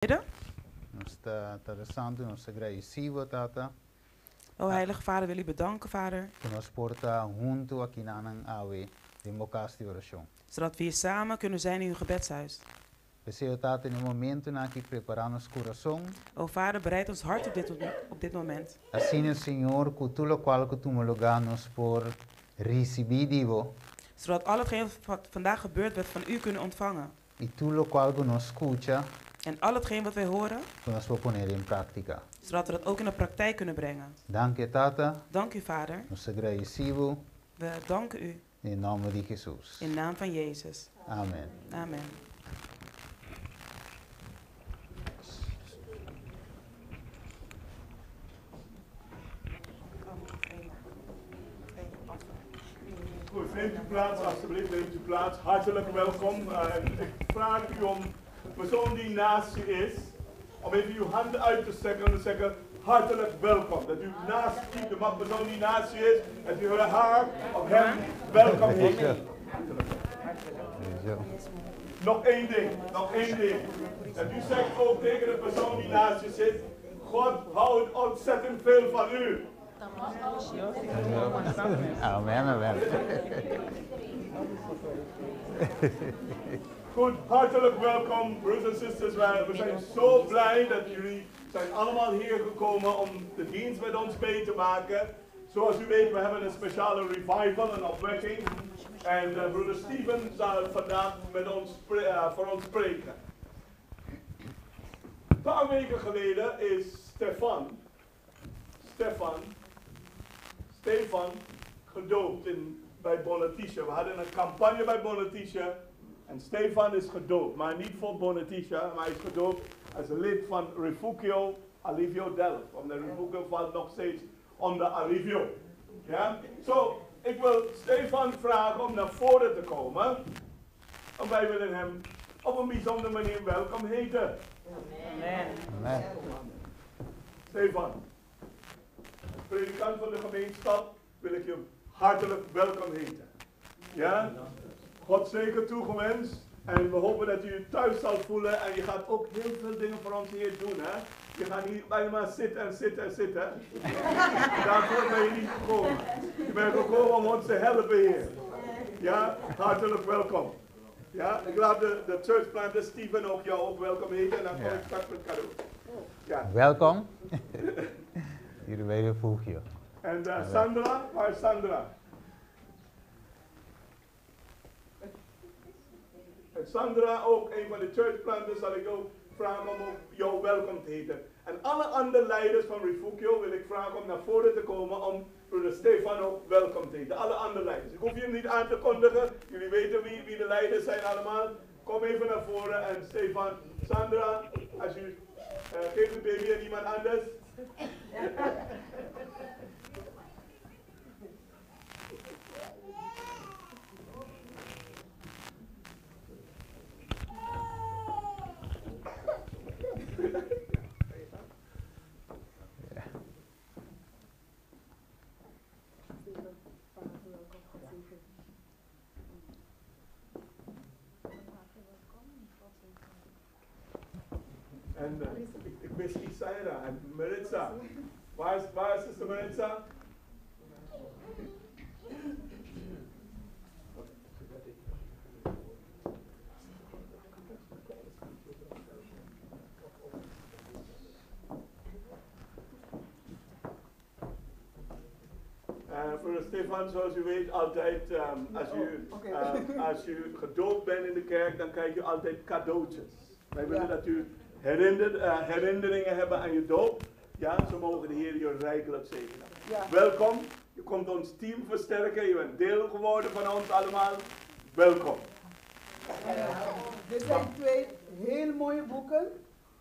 Bidden. Nos ta, Tata Santu, nos ta gradisí Bo, Tata. O Heilige Vader, wil U bedanken, Vader. Ku nos por ta huntu akinanan awe den Bo kas di orashon. Zodat we hier samen kunnen zijn in uw gebedshuis. P'esei, o Tata, na e momentunan aki prepará nos kurason. O Vader, bereid ons hart op dit op dit moment. Asina, Señor, ku tur lokual ku tuma lugá nos por risibí di Bo. Zodat al hetgeen wat vandaag gebeurt we het van U kunnen ontvangen. I tur lokual ku nos skucha. En al hetgeen wat wij horen. Ku nos por pone den práktika. Zodat we dat ook in de praktijk kunnen brengen. Danki, Tata. Dank u, Vader. Nos ta gradisí Bo. We danken U. Den nòmber di Hesus. In naam van Jezus. Amen. Amen. Goed, neemt u plaats alstublieft, neemt u plaats. Hartelijk welkom. Ik vraag u om de persoon die naast u is, om even uw hand uit te strekken en te zeggen, hartelijk welkom. Dat u naast u, de persoon die naast u is, dat u haar of hem welkom heet. Nog één ding, nog één ding. Dat u zegt ook tegen de persoon die naast u zit, God houdt ontzettend veel van u. Amen, amen. Goed, hartelijk welkom, broeders en zusters. We zijn zo blij dat jullie zijn allemaal hier gekomen om de dienst met ons mee te maken. Zoals u weet, we hebben een speciale revival, een opwekking. En uh, broeder Steven zal vandaag met ons, uh, voor ons spreken. Een paar weken geleden is Stefan, Stefan, Stefan gedoopt in, bij Bonatisha. We hadden een campagne bij Bonatisha en Stefan is gedoopt, maar niet voor Bonatisha, maar hij is gedoopt als lid van Refugio Alivio Delft. Omdat Refugio valt nog steeds onder Alivio. Ja? Zo, ik wil Stefan vragen om naar voren te komen. En wij willen hem op een bijzondere manier welkom heten. Amen. Amen. Stefan, predikant van de gemeenschap, wil ik je hartelijk welkom heten. Ja? God zeker toegewenst. En we hopen dat u je thuis zal voelen. En je gaat ook heel veel dingen voor ons hier doen. Hè? Je gaat niet alleen maar zitten en zitten en zitten. Daarvoor ben je niet gekomen. Je bent gekomen om ons te helpen hier. Ja, hartelijk welkom. Ja, ik laat de, de church planter Steven ook jou ook welkom heten. En dan kom ik straks met cadeau. Ja. Welkom. Hier bij Refugio. En uh, Sandra, waar is Sandra? En Sandra, ook een van de church planters, zal ik ook vragen om ook jou welkom te heten. En alle andere leiders van Refugio wil ik vragen om naar voren te komen om broeder Stefan ook welkom te heten. Alle andere leiders. Ik hoef jullie niet aan te kondigen. Jullie weten wie, wie de leiders zijn allemaal. Kom even naar voren en Stefan, Sandra, als u uh, geeft de baby aan iemand anders. En uh, ik, ik mis Isaira en Maritza. Waar is, waar is zuster Maritza? Uh, voor Stefan, zoals u weet, altijd um, als, u, uh, als u gedoopt bent in de kerk, dan krijg je altijd cadeautjes. Wij willen ja. dat u herinner, uh, herinneringen hebben aan je doop. Ja, zo mogen de Heer je rijkelijk zegenen. Ja. Welkom, je komt ons team versterken, je bent deel geworden van ons allemaal. Welkom. Dit zijn twee heel mooie boeken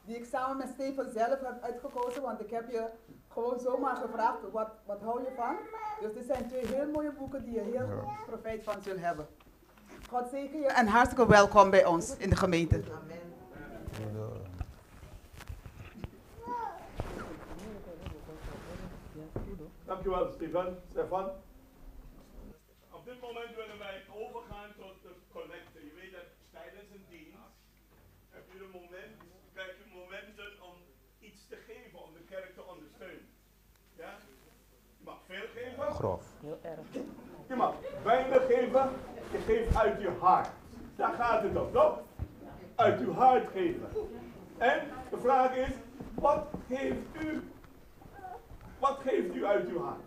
die ik samen met Stefan zelf heb uitgekozen, want ik heb je gewoon zomaar gevraagd, wat, wat hou je van? Dus dit zijn twee heel mooie boeken die je heel ja. profijt van zult hebben. God zegen je en hartstikke welkom bij ons in de gemeente. Amen. Dankjewel, Stefan. Stefan. Op dit moment willen wij overgaan tot de collecte. Je weet dat tijdens een dienst heb je een moment, krijg je een moment Veel geven? Grof. Heel erg. Je mag weinig geven, je geeft uit je hart. Daar gaat het om, toch? Uit uw hart geven. En de vraag is, wat geeft u? Wat geeft u uit uw hart?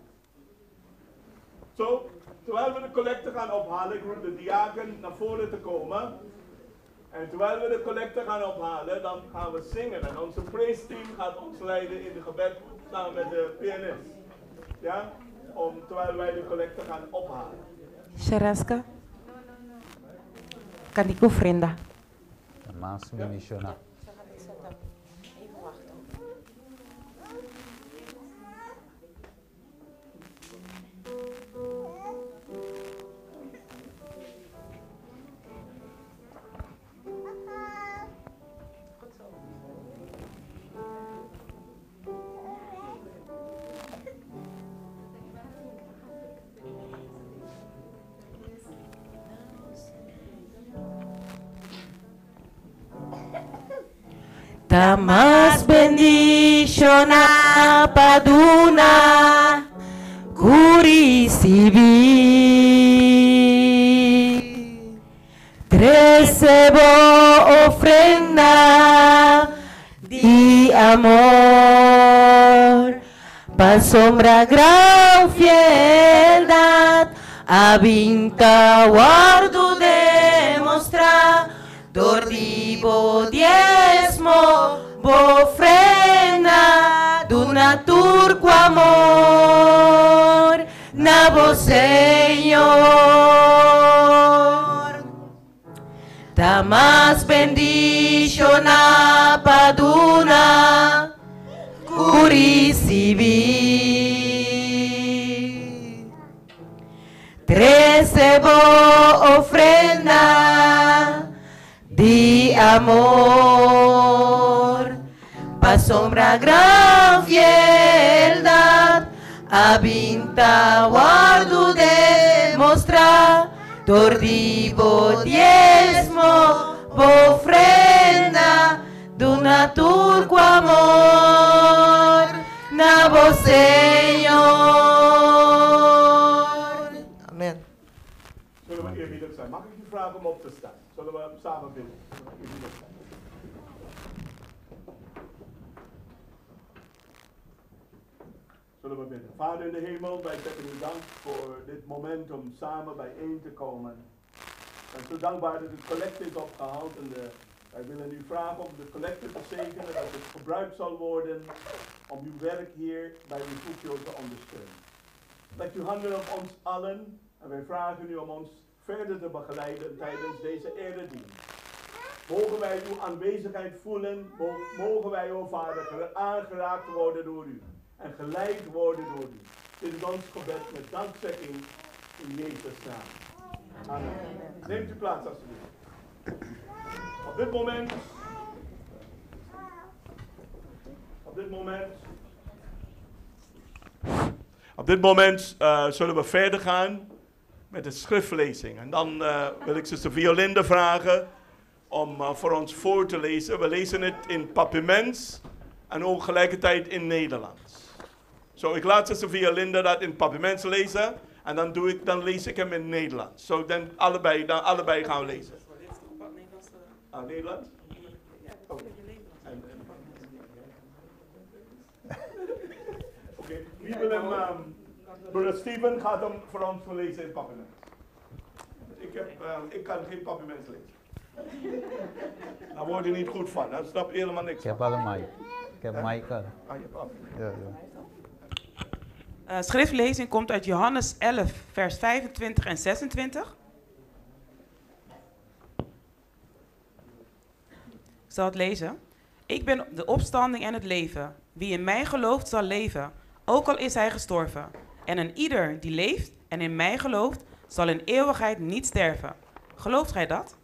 Zo, terwijl we de collecte gaan ophalen, ik roep de diaken naar voren te komen. En terwijl we de collecte gaan ophalen, dan gaan we zingen. En onze praise gaat ons leiden in de gebed samen met de pianist. Ja? Om, terwijl wij de collecte gaan ophalen. Sharaska? Kan ik ofrenda? Mas bendishoná. Even wachten. Ta mas bendishoná pa duna ku risibí. Trese bo ofrenda di amor, pasobra gran fieldat a bin ta wòrdu demostrá dor di bo diesmo, bo ofrenda, duna tur ku amor na bo Señor. Ta mas bendishoná pa duna ku risibí. Trese bo ofrenda di amor, pasobra gran fieldat a bin ta wòrdu demostrá dor di bo diesmo, bo ofrenda, duna tur ku amor na bo Señor. Amen. Zullen we eerbiedig zijn? Mag ik u vragen om op te staan? Zullen we samen bidden? Zullen we eerbiedig zijn? Zullen we bidden? Vader in de hemel, wij zeggen u dank voor dit moment om samen bijeen te komen. Ik ben zo dankbaar dat de collecte is opgehaald en wij willen u vragen om de collecte te zegenen, dat het gebruikt zal worden om uw werk hier bij Refugio te ondersteunen. Leg uw handen op ons allen en wij vragen u om ons verder te begeleiden tijdens deze eredienst. Mogen wij uw aanwezigheid voelen, mogen wij, o Vader, aangeraakt worden door u en geleid worden door u. Dit is ons gebed met dankzegging in Jezus' naam. Amen. Neemt u plaats alsjeblieft. Op dit moment, op dit moment, op dit moment zullen we verder gaan met de schriftlezing. En dan wil ik zuster Violinde vragen om voor ons voor te lezen. We lezen het in Papiaments en ook gelijkertijd in Nederlands. Zo, ik laat zuster Violinde dat in Papiaments lezen en dan lees ik hem in Nederlands. Zo, dan allebei gaan we lezen. Ah, Nederlands? Oh. Oké, wie wil hem... Broeder Steven gaat hem voor ons voorlezen in Papiaments. Ik kan geen Papiaments lezen. Daar word je niet goed van, daar snap je helemaal niks Ik heb van. al een mic. Ik heb Hè? Michael. Ah, je hebt al. Ja, ja. Schriftlezing komt uit Johannes 11, vers 25 en 26. Ik zal het lezen. Ik ben de opstanding en het leven. Wie in mij gelooft zal leven, ook al is hij gestorven. En een ieder die leeft en in mij gelooft, zal in eeuwigheid niet sterven. Gelooft gij dat?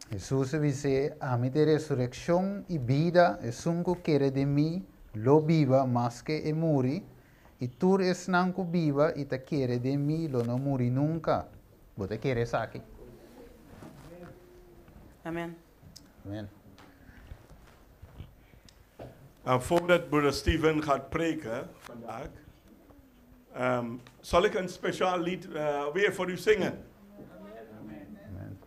Hesus a bisa, Ami ta resurekshon i bida, esun ku kere den mi, lo biba, maske e muri, i tur esnan ku biba i ta kere den mi, lo no muri nunka. Bo ta kere esaki. Amen. Amen. Nou, voordat broeder Steven gaat preken vandaag, Zal ik een speciaal lied weer voor u zingen? Amen.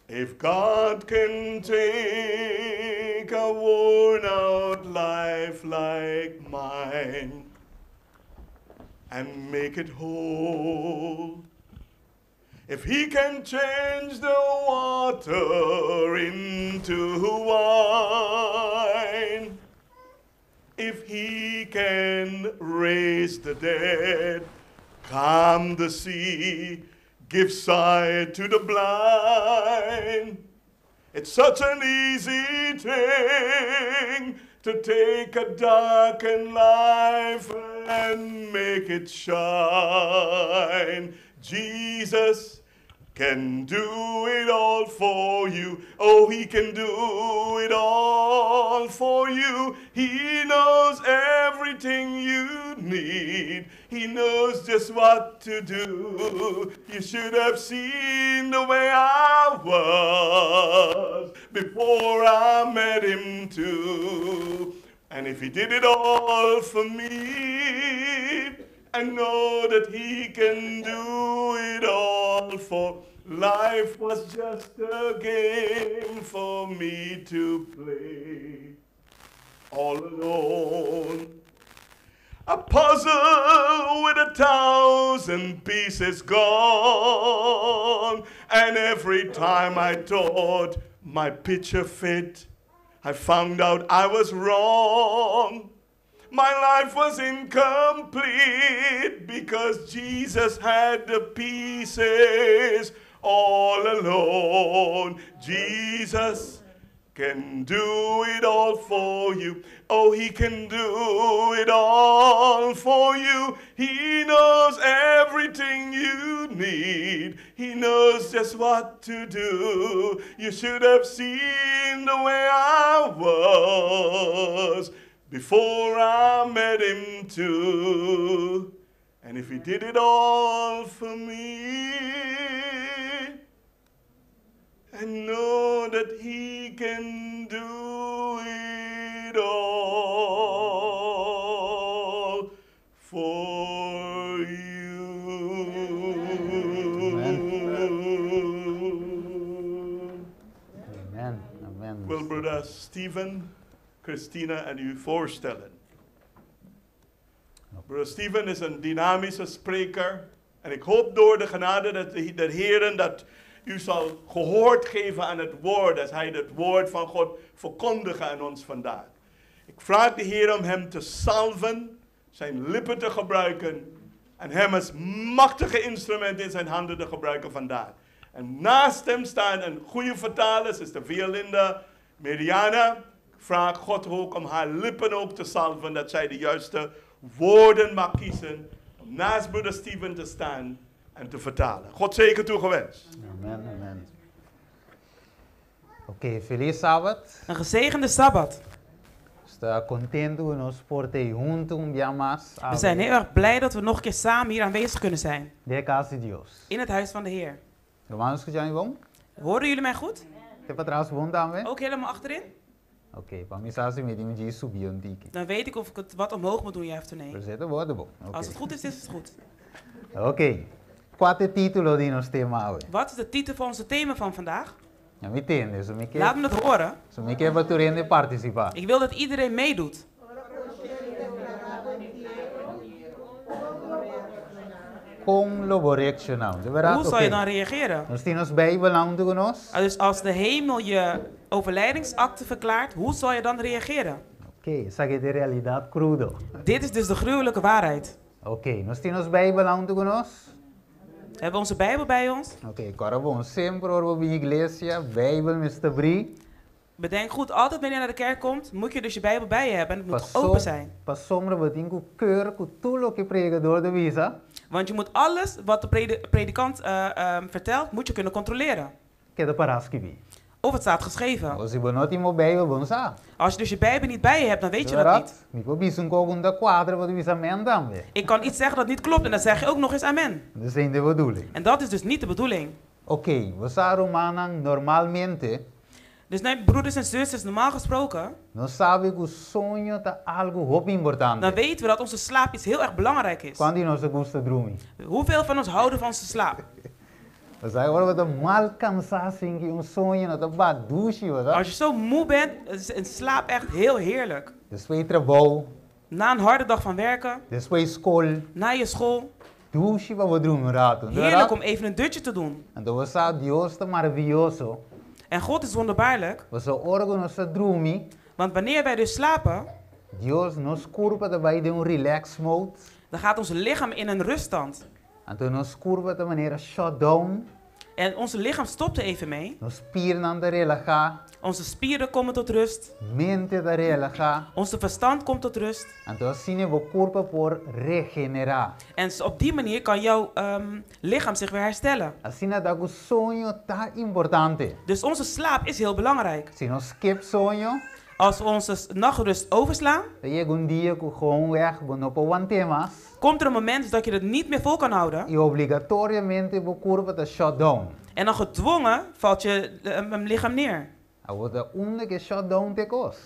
If God can take a worn out life like mine and make it whole, if he can change the water into wine, if he can raise the dead, calm the sea, give sight to the blind. It's such an easy thing to take a darkened life and make it shine. Jesus can do it all for you. Oh, he can do it all for you. He knows everything you need. He knows just what to do. You should have seen the way I was before I met him too. And if he did it all for me, I know that he can do it all for life was just a game for me to play all alone. A puzzle with 1,000 pieces gone. And every time I thought my picture fit, I found out I was wrong. My life was incomplete because Jesus had the pieces all alone. Jesus can do it all for you. Oh, he can do it all for you. He knows everything you need. He knows just what to do. You should have seen the way I was before I met him too. And if he did it all for me, I know that he can do it all for you. Amen. Amen. Wil broeder Steven, Christina en u voorstellen. Broeder Steven is een dynamische spreker. En ik hoop door de genade dat de, de Heeren dat u zal gehoord geven aan het woord, als hij het woord van God verkondigt aan ons vandaag. Ik vraag de Heer om hem te salven, zijn lippen te gebruiken en hem als machtige instrument in zijn handen te gebruiken vandaag. En naast hem staan een goede vertaler, zuster Violinda Meriana. Ik vraag God ook om haar lippen ook te salven, dat zij de juiste woorden mag kiezen om naast broeder Steven te staan en te vertalen. God zegen toegewenst. Amen, amen. Oké, felis Sabat. Een gezegende Sabbat. Ta kontentu ku nos por ta huntu un dia mas. We zijn heel erg blij dat we nog een keer samen hier aanwezig kunnen zijn. Den kas di Dios. In het huis van de Heer. Rumannan, skucha mi bon? Horen jullie mij goed? Te patras bon tambe? Ook helemaal achterin? Oké, pa mi sa si mi tin ku subi un tiki. Dan weet ik of ik het wat omhoog moet doen, ja of nee. Pero bon, bon. Oké. Als het goed is, is het goed. Oké. Kua ta e título di nos tema awe? Wat is de titel van onze thema van vandaag? Laga mi tende, so mi ke. Laat me dat horen. So mi ke pa tur hende partisipá. Ik wil dat iedereen meedoet. Kon lo bo reakshoná. Di berdat? Hoe zal je dan reageren? Nos tin nos Beibel huntu ku nos. Ah, Dus als de hemel je overlijdingsakte verklaart, hoe zal je dan reageren? Oké, esaki ta e realidat krudo. Dit is dus de gruwelijke waarheid. Oké, nos tin nos Beibel huntu ku nos. We hebben onze Bijbel bij ons. Oké, awor bon, semper ora bo bin iglesia, Beibel mester habrí. Bedenk goed, altijd wanneer je naar de kerk komt, moet je dus je Bijbel bij je hebben en het moet open zijn. Pasobra bo tin ku keur ku tur loke predikadó ta bisa. Want je moet alles wat de predikant vertelt, moet je kunnen controleren. Keda pará skibí. Of het staat geschreven. Of si bo no tin bo Beibel, bo no sa. Als je dus je Bijbel niet bij je hebt, dan weet je dat niet. Mi por bisa un kos ku no ta kuadra, bo ta bisa amèn tambe. Ik kan iets zeggen dat niet klopt en dan zeg je ook nog eens amen. Dat is niet de bedoeling. En dat is dus niet de bedoeling. Oké, bo sa rumannan normalmente. Dus nee, broeders en zusters, normaal gesproken, nos sabi ku soño ta algu hopi importante. Dan weten we dat onze slaap iets heel erg belangrijk is. Kuantu di nos gusta drumi? Hoeveel van ons houden van onze slaap? Bo sa ora bo ta mal kansá sin ki un soño no ta bat dushi, bo sa? Als je zo moe bent, is een slaap echt heel heerlijk. Despues di trabou. Na een harde dag van werken. Despues di skol. Na je school. Dushi pa bo drumi un ratu, no Heerlijk om even een dutje te doen. Anto bo sa Dios ta maravioso. En God is wonderbaarlijk. Pasobra ora ku nos ta drumi. Want wanneer wij dus slapen. Dios nos kurpa ta bai den un relax mode. Dan gaat ons lichaam in een ruststand. Anto nos kurpa ta manera shut down. En ons lichaam stopt er even mee. Nos spiernan ta relahá. Onze spieren komen tot rust. Mente ta relahá. Onze verstand komt tot rust. Anto asina bo kurpa por regenerá. En op die manier kan jouw lichaam zich weer herstellen. Asina ta ku soño ta importante. Dus onze slaap is heel belangrijk. Si nos skip soño. Als we onze nachtrust overslaan. Ta yega un dia ku gewoonweg bo no por want'é mas. Komt er een moment dat je het niet meer vol kan houden. I obligatoriamente bo kurpa ta shut down. En dan gedwongen valt je lichaam neer. Awor ta unda ku e shut down ta e kos?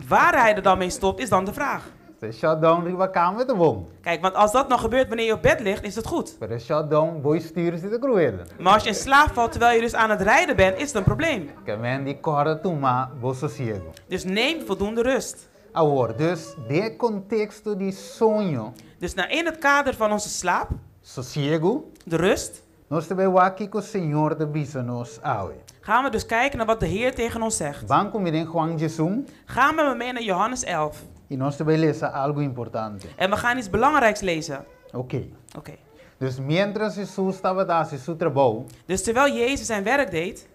Waar hij er dan mee stopt is dan de vraag. Si e shut down riba kama ta bon. Kijk, want als dat nog gebeurt wanneer je op bed ligt, is het goed. Pero e shut down bo stuur si ta kruel. Maar als je in slaap valt terwijl je dus aan het rijden bent, is het een probleem. Ke men di kòrda tuma bo sosiego. Dus neem voldoende rust. Awor, dus den e konteksto di soño. Dus nou in het kader van onze slaap. Sosiego. De rust. Nos ta bai wak kiko Señor ta bisa nos awe. Gaan we dus kijken naar wat de Heer tegen ons zegt. Ban ku mi den Juan diesun. Ga met me mee naar Johannes 11. I nos ta bai lesa algu importante. En we gaan iets belangrijks lezen. Oké. Oké. Dus miéntras Hesus tabata hasi su trabou. Dus terwijl Jezus zijn werk deed.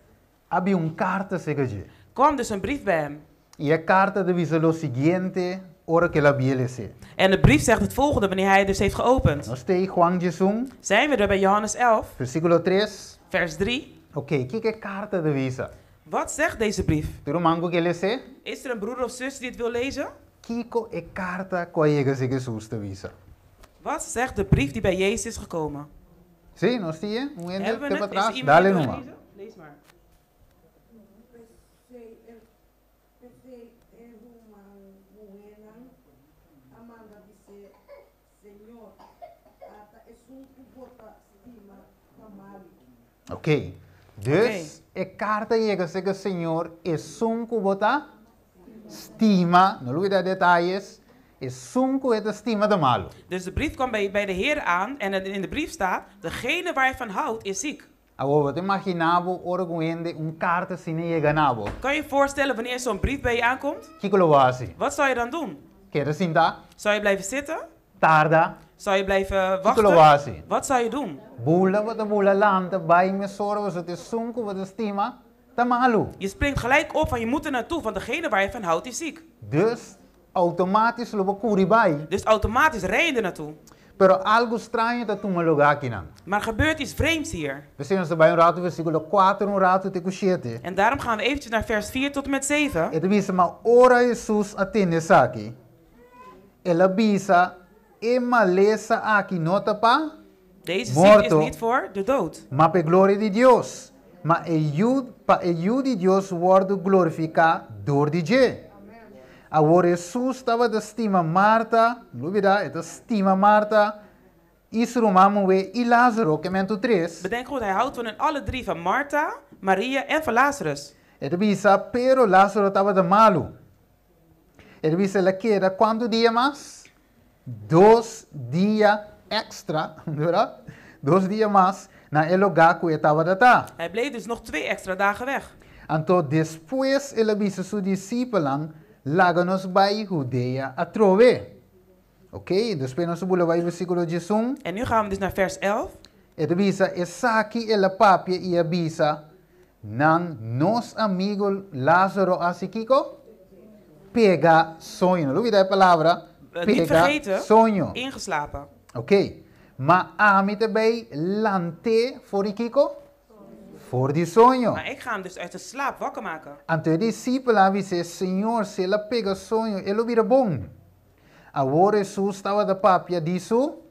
A bin un karta serka dje. Kwam dus een brief bij hem. I e karta ta bisa lo siguiente ora ku el a bia les'é. En de brief zegt het volgende wanneer hij het dus heeft geopend. Nos ta ei Juan diesun. Zijn we er bij Johannes 11. Versíkulo tres. Vers 3. Oké, kiko e karta ta bisa? Wat zegt deze brief? Tin ruman ku ke les'é? Is er een broeder of zus die het wil lezen? Kiko e karta ku a yega serka Hesus ta bisa? Wat zegt de brief die bij Jezus is gekomen? Sí, nos tin e. Un hende Hebben we te het? Is er patras? iemand Dale die het wil numa. lezen? Lees maar. P'esei p'esei e ruman muhénan a manda bis'é, Señor, ata esun ku bo ta stima ta malu. Oké. Dus e karta a yega serka Señor, esun ku bo ta stima, no lubidá detayes, esun ku e ta stima ta malu. Dus de brief kwam bij, bij de Heer aan en in de brief staat, degene waar je van houdt is ziek. Awor bo ta imaginá bo ora ku un hende un karta asina yega na bo? Kan je je voorstellen wanneer zo'n brief bij je aankomt? Kiko lo bo hasi? Wat zou je dan doen? Keda sinta? Zou je blijven zitten? Tarda? Zou je blijven Kiko lo bo wachten? hasi? Wat zou je doen? Bula bo ta bula lanta bai mesora pasobra ta esun ku bo ta stima ta malu. Je springt gelijk op van je moet er naartoe, want degene waar je van houdt is ziek. Dus outomátis lo bo kuri bai. Dus automatisch rij je er naartoe. Pero algu straño ta tuma lugá akinan. Maar gebeurt iets vreemds hier. P'esei nos ta bai un ratu versíkulo kuater un ratu te ku shete. En daarom gaan we eventjes naar vers 4 tot en met 7. E ta bisa, Ma ora Hesus a tende esaki, el a bisa, E malesa aki no ta pa Deze ziekte is morto, niet voor de dood. ma pa e gloria di Dios, ma e yu, pa e Yu di Dios wòrdu glorifiká dor di dje. Awor Hesus tabata stima Marta, no lubidá, e ta stima Marta i su ruman muhé i Lázaro, ke men tur tres. Bedenk goed, hij houdt van hen alle drie, van Martha, Maria en van Lazarus. E ta bisa, Pero Lázaro tabata malu. E ta bisa, el a keda kuantu dia mas? Dos dia èkstra, bèrdat? Dos dia mas na e lugá ku e tabata ta. Hij bleef dus nog twee extra dagen weg. Anto despues el a bisa su disipelnan, Laga nos bai Hudea atrobe. Ok, despues nos a bula bai versíkulo diesun. En nu gaan we dus naar vers 11. E ta bisa, Esaki el a papia i a bisa nan, Nos amigo Lázaro a hasi kiko? Pega soño. No lubida e palabra, Niet pega vergeten, soño. ingeslapen. Ok, ma ami ta bay lant'é for di kiko? For di soño. Maar ik ga hem dus uit de slaap wakker maken. Anto e disipelnan a bis'é, Señor, si el a pega soño, e lo bira bon. Awor Hesus tabata papia di su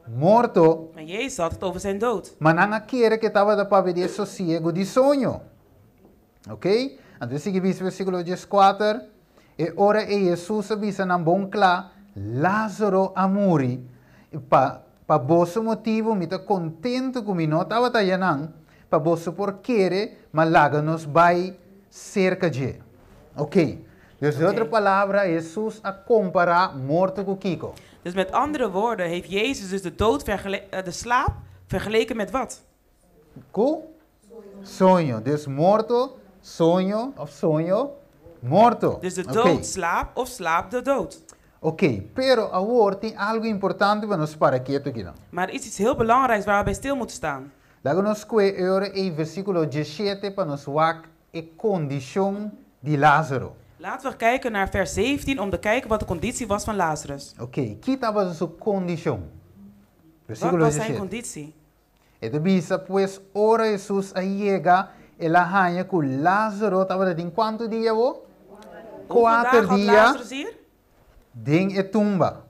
morto. Maar Jezus had het over zijn dood. Ma nan a kere ku e tabata papia di e sosiego di soño. Ok? Anto sigui bisa versíkulo 14, e ora ei Hesus a bisa nan bon kla, Lázaro a muri. Pa boso motibu mi ta kontentu ku mi no tabata ayanan, pa boso por kere, ma laga nos bai serka dje. Ok. Dus den otro palabra, Hesus a kompará morto ku kiko? Dus met andere woorden heeft Jezus dus de dood de slaap vergeleken met wat? Ku? Soño. Dus morto, soño, òf soño, morto. Dus de dood slaap of slaap de dood. Ok, pero awor tin algu importante pa nos para ketu akinan. Maar er is iets heel belangrijks waar we bij stil moeten staan. Laga nos kue e ora ei versíkulo 17 pa nos wak e kondishon di Lázaro. Laten we kijken naar vers 17 om te kijken wat de conditie was van Lazarus. Ok, ki tabata su kondishon? Wat Versíkulo was zijn 17. conditie? E ta bisa, Pues ora Hesus a yega, el a haña ku Lázaro tabata den kuantu dia bo? Hoeveel Kuater dagen had dia Lazarus hier? den e tumba.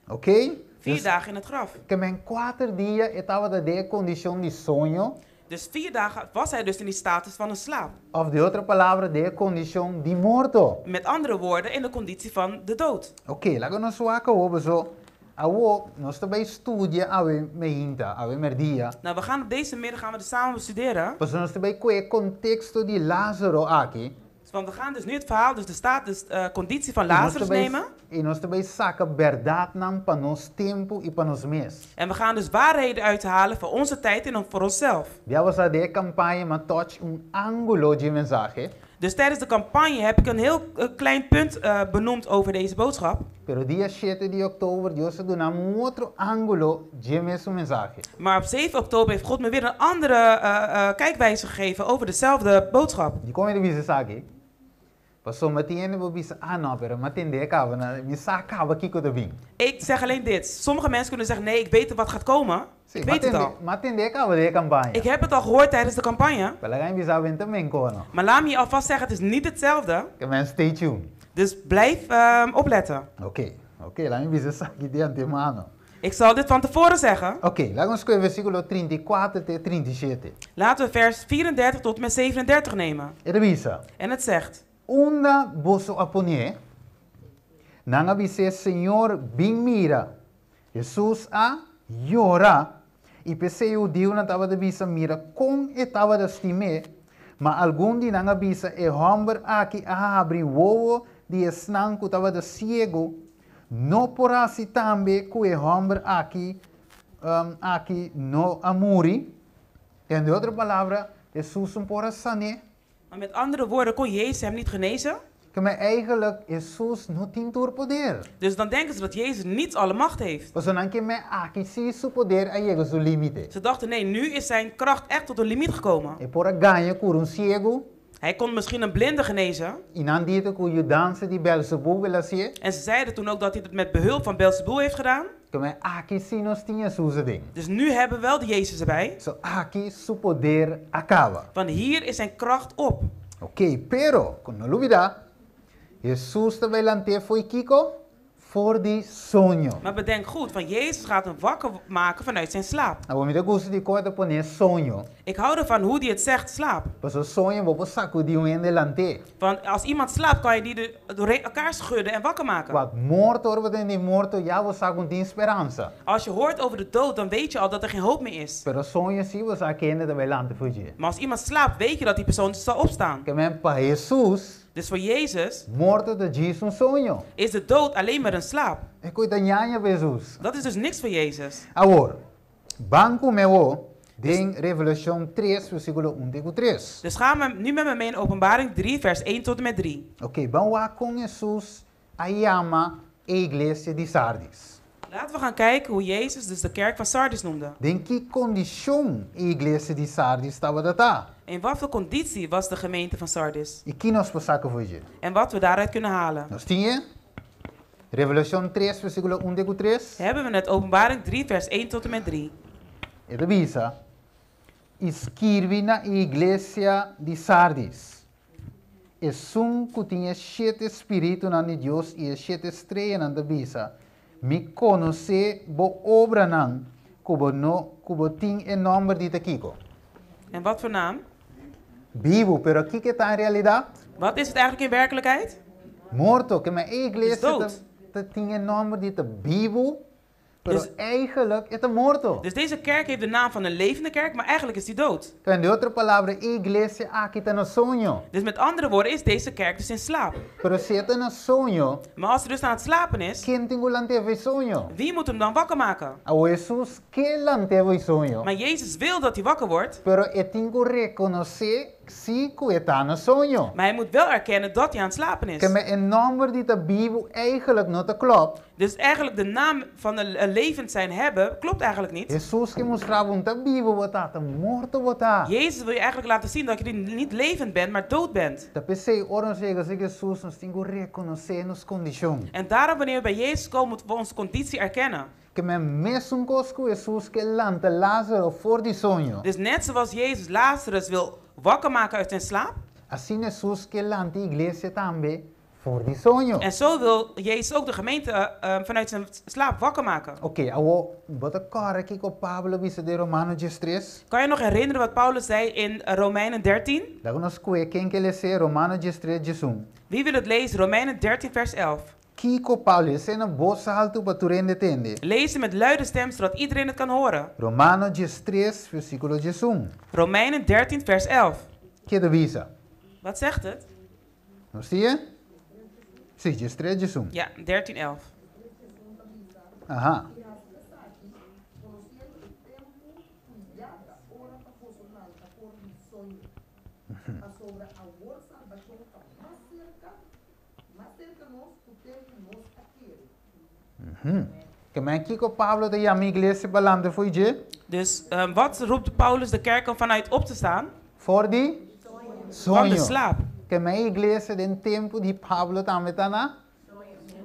Ok? Vier Dus, dagen in het graf. ke men kuater dia e tabata den e kondishon di soño. Dus 4 dagen was hij dus in die status van een slaap. Òf den otro palabra, den e kondishon di morto. Met andere woorden, in de conditie van de dood. Ok, laga nos wak awor so. Awor, nos ta bai studia awe mainta, awe mèrdia. Nou, we gaan op deze middag gaan we dus samen bestuderen. Pasobra nos ta bai kue konteksto di Lázaro aki. Want we gaan dus nu het verhaal, dus de status, conditie van I nos Lazarus ta bai, nemen. i nos ta bai saka bèrdatnan pa nos tempu i pa nos mes. En we gaan dus waarheden uithalen voor onze tijd en voor onszelf. Biaha pasá den e kampaña m'a touch un ángulo di mensahe. Dus tijdens de campagne heb ik een heel klein punt benoemd over deze boodschap. Pero dia 7 di òktober, Dios a duna mi un otro ángulo di e mesun mensahe. Maar op 7 oktober heeft God me weer een andere kijkwijze gegeven over dezelfde boodschap. Dikon mi ta bisa esaki? Pasobra tin hende por bisa, ah no, pero m'a tende kaba, na, mi sa kaba kiko ta bin. Ik zeg alleen dit. Sommige mensen kunnen zeggen, nee, ik weet wat gaat komen. Sí, Ik weet het al. m'a tende kaba den e kampaña. Ik heb het al gehoord tijdens de campagne. Pero laga mi bisa bo n' ta meskos, no. Maar laat me je alvast zeggen, het is niet hetzelfde. Ke men stay tuned. Dus blijf opletten. Ok, laga mi bisa esaki di antemano. Ik zal dit van tevoren zeggen. Ok, laga nos kue versíkulo 34 te 37. Laten we vers 34 tot en met 37 nemen. E ta bisa. En het zegt, Unda boso a pon'é? Nan a bis'é, Señor, bin mira. Hesus a yora. I p'esei e hudiunan tabata bisa mira kon e tabata stim'é. Ma algun di nan a bisa e hòmber aki a habri wowo di esnan ku tabata siegu. No por a hasi tambe ku e hòmber aki no a muri. Den otro palabra, Hesus n' por a san'é. Maar met andere woorden, kon Jezus hem niet genezen? Ke men eigenlijk Hesus no tin tur poder. Dus dan denken ze dat Jezus niet alle macht heeft. Pasobra nan ke men aki si su poder a yega su límite. Ze dachten, nee, nu is zijn kracht echt tot een limiet gekomen. E por a gaña kura un siegu. Hij kon misschien een blinde genezen. I nan di ku yudansa di Beelzebub el a hasié. En ze zeiden toen ook dat hij het met behulp van Beelzebul heeft gedaan. Ke men aki si nos tin Hesus aden. Dus nu hebben we wel de Jezus erbij. So aki su poder a kaba. Want hier is zijn kracht op. Ok, pero, no lubidá, Hesus ta bai lant'é fo'i kiko? For di soño. Maar bedenk goed, van Jezus gaat hem wakker maken vanuit zijn slaap. Awor mi ta gusta di kon e ta pone soño. Ik hou ervan hoe hij het zegt, slaap. Pasobra soño, bo por sakudí un hende lant'é. Want als iemand slaapt, kan je die door elkaar schudden en wakker maken. Wak morto, ora bo tende morto, ya bo sa ku n' tin speransa. Als je hoort over de dood, dan weet je al dat er geen hoop meer is. Pero soño si bo sa ku e hende ta bai lanta fo'i dje. Maar als iemand slaapt, weet je dat die persoon zal opstaan. Ke men pa Hesus, Dus voor Jezus morto ta djis un soño. is de dood alleen maar een slaap. E kos ta ñaña pa Hesus. Dat is dus niks voor Jezus. Awor, ban ku mi den Revelashon 3, versíkulo 1 te 3. Dus gaan we nu met me mee in Openbaring 3, vers 1 tot en met 3. Ok, ban wak kon Hesus a yama e iglesia di Sardis. Laten we gaan kijken hoe Jezus dus de kerk van Sardis noemde. Den ki kondishon e iglesia di Sardis tabata? In wat voor conditie was de gemeente van Sardis? I ki nos por saka fo'i dje? En wat we daaruit kunnen halen. Nos tin Revelashon 3, versíkulo 1 te 3. Hebben we net Openbaring 3, vers 1 tot en met 3. E ta bisa, skirbi na iglesia di Sardis. Esun ku tin e shete spiritunan di Dios i e shete streanan ta bisa. Mi konosé bo obranan, ku bo no, ku bo tin e nòmber di ta kiko. En wat voor naam? Bibu, pero kiko e ta en realidat? Wat is het eigenlijk in werkelijkheid? Morto, ke men e Is iglesia dood. ta tin e nòmber di ta bibu, pero eigenlijk e ta morto. Dus deze kerk heeft de naam van een levende kerk, maar eigenlijk is die dood. Ku otro palabra, e iglesia aki ta na soño. Dus met andere woorden is deze kerk dus in slaap. Pero si e ta na soño, Maar als hij dus aan het slapen is, ken tin ku lant'é fo'i soño? wie moet hem dan wakker maken? Awor Hesus ke lant'é fo'i soño. Maar Jezus wil dat hij wakker wordt, Pero e tin ku rekonosé si ku e ta na soño. maar hij moet wel erkennen dat hij aan het slapen Ke is. men e nòmber di ta bibu eigenlijk no ta klòp. Dus eigenlijk de naam van een levend zijn hebben, klopt eigenlijk niet. Hesus ke mustra bo n' ta bibu bo ta, ta morto bo ta. Jezus wil je eigenlijk laten zien dat je niet levend bent, maar dood bent. Ta p'esei ora nos yega serka Hesus, nos tin ku rekonosé nos kondishon. En daarom wanneer we bij Jezus komen, moeten we onze conditie erkennen. Ke men mesun kos ku Hesus ke lanta Lázaro for di soño. Dus net zoals Jezus Lazarus wil wakker maken uit zijn slaap, Asina Hesus ke lanta iglesia tambe for di soño. en zo wil Jezus ook de gemeente vanuit zijn slaap wakker maken. Ok, awor, bo ta kòrda kiko Pablo a bisa den Romano 13. Kan je nog herinneren wat Paulus zei in Romeinen 13? Laga nos kohe, ken ke lesa Romano 13, 11. Wie wil het lezen? Romeinen 13, vers 11. Kiko Pablo, les'é na bos haltu pa tur hende tende. Lezen met luide stem, zodat iedereen het kan horen. Romano 13, versíkulo 11. Romeinen 13, vers 11. Kiko e ta bisa? Wat zegt het? Nos tin? Si, 13, 11. Ja, 13, 11. Aha. I hasi esaki, konosiendo e tempu ku ya ta ora pa boso lanta for di soño. Pasobra awor salbashon ta mas serka, mas serka nos ku tempu nos a kere. Ke men kiko Pablo ta yama iglesia pa lanta fo'i dje? Dus wat roept Paulus de kerk om vanuit op te staan? For di Van de soño. slaap. Ke men iglesia den tempu di Pablo tambe ta na?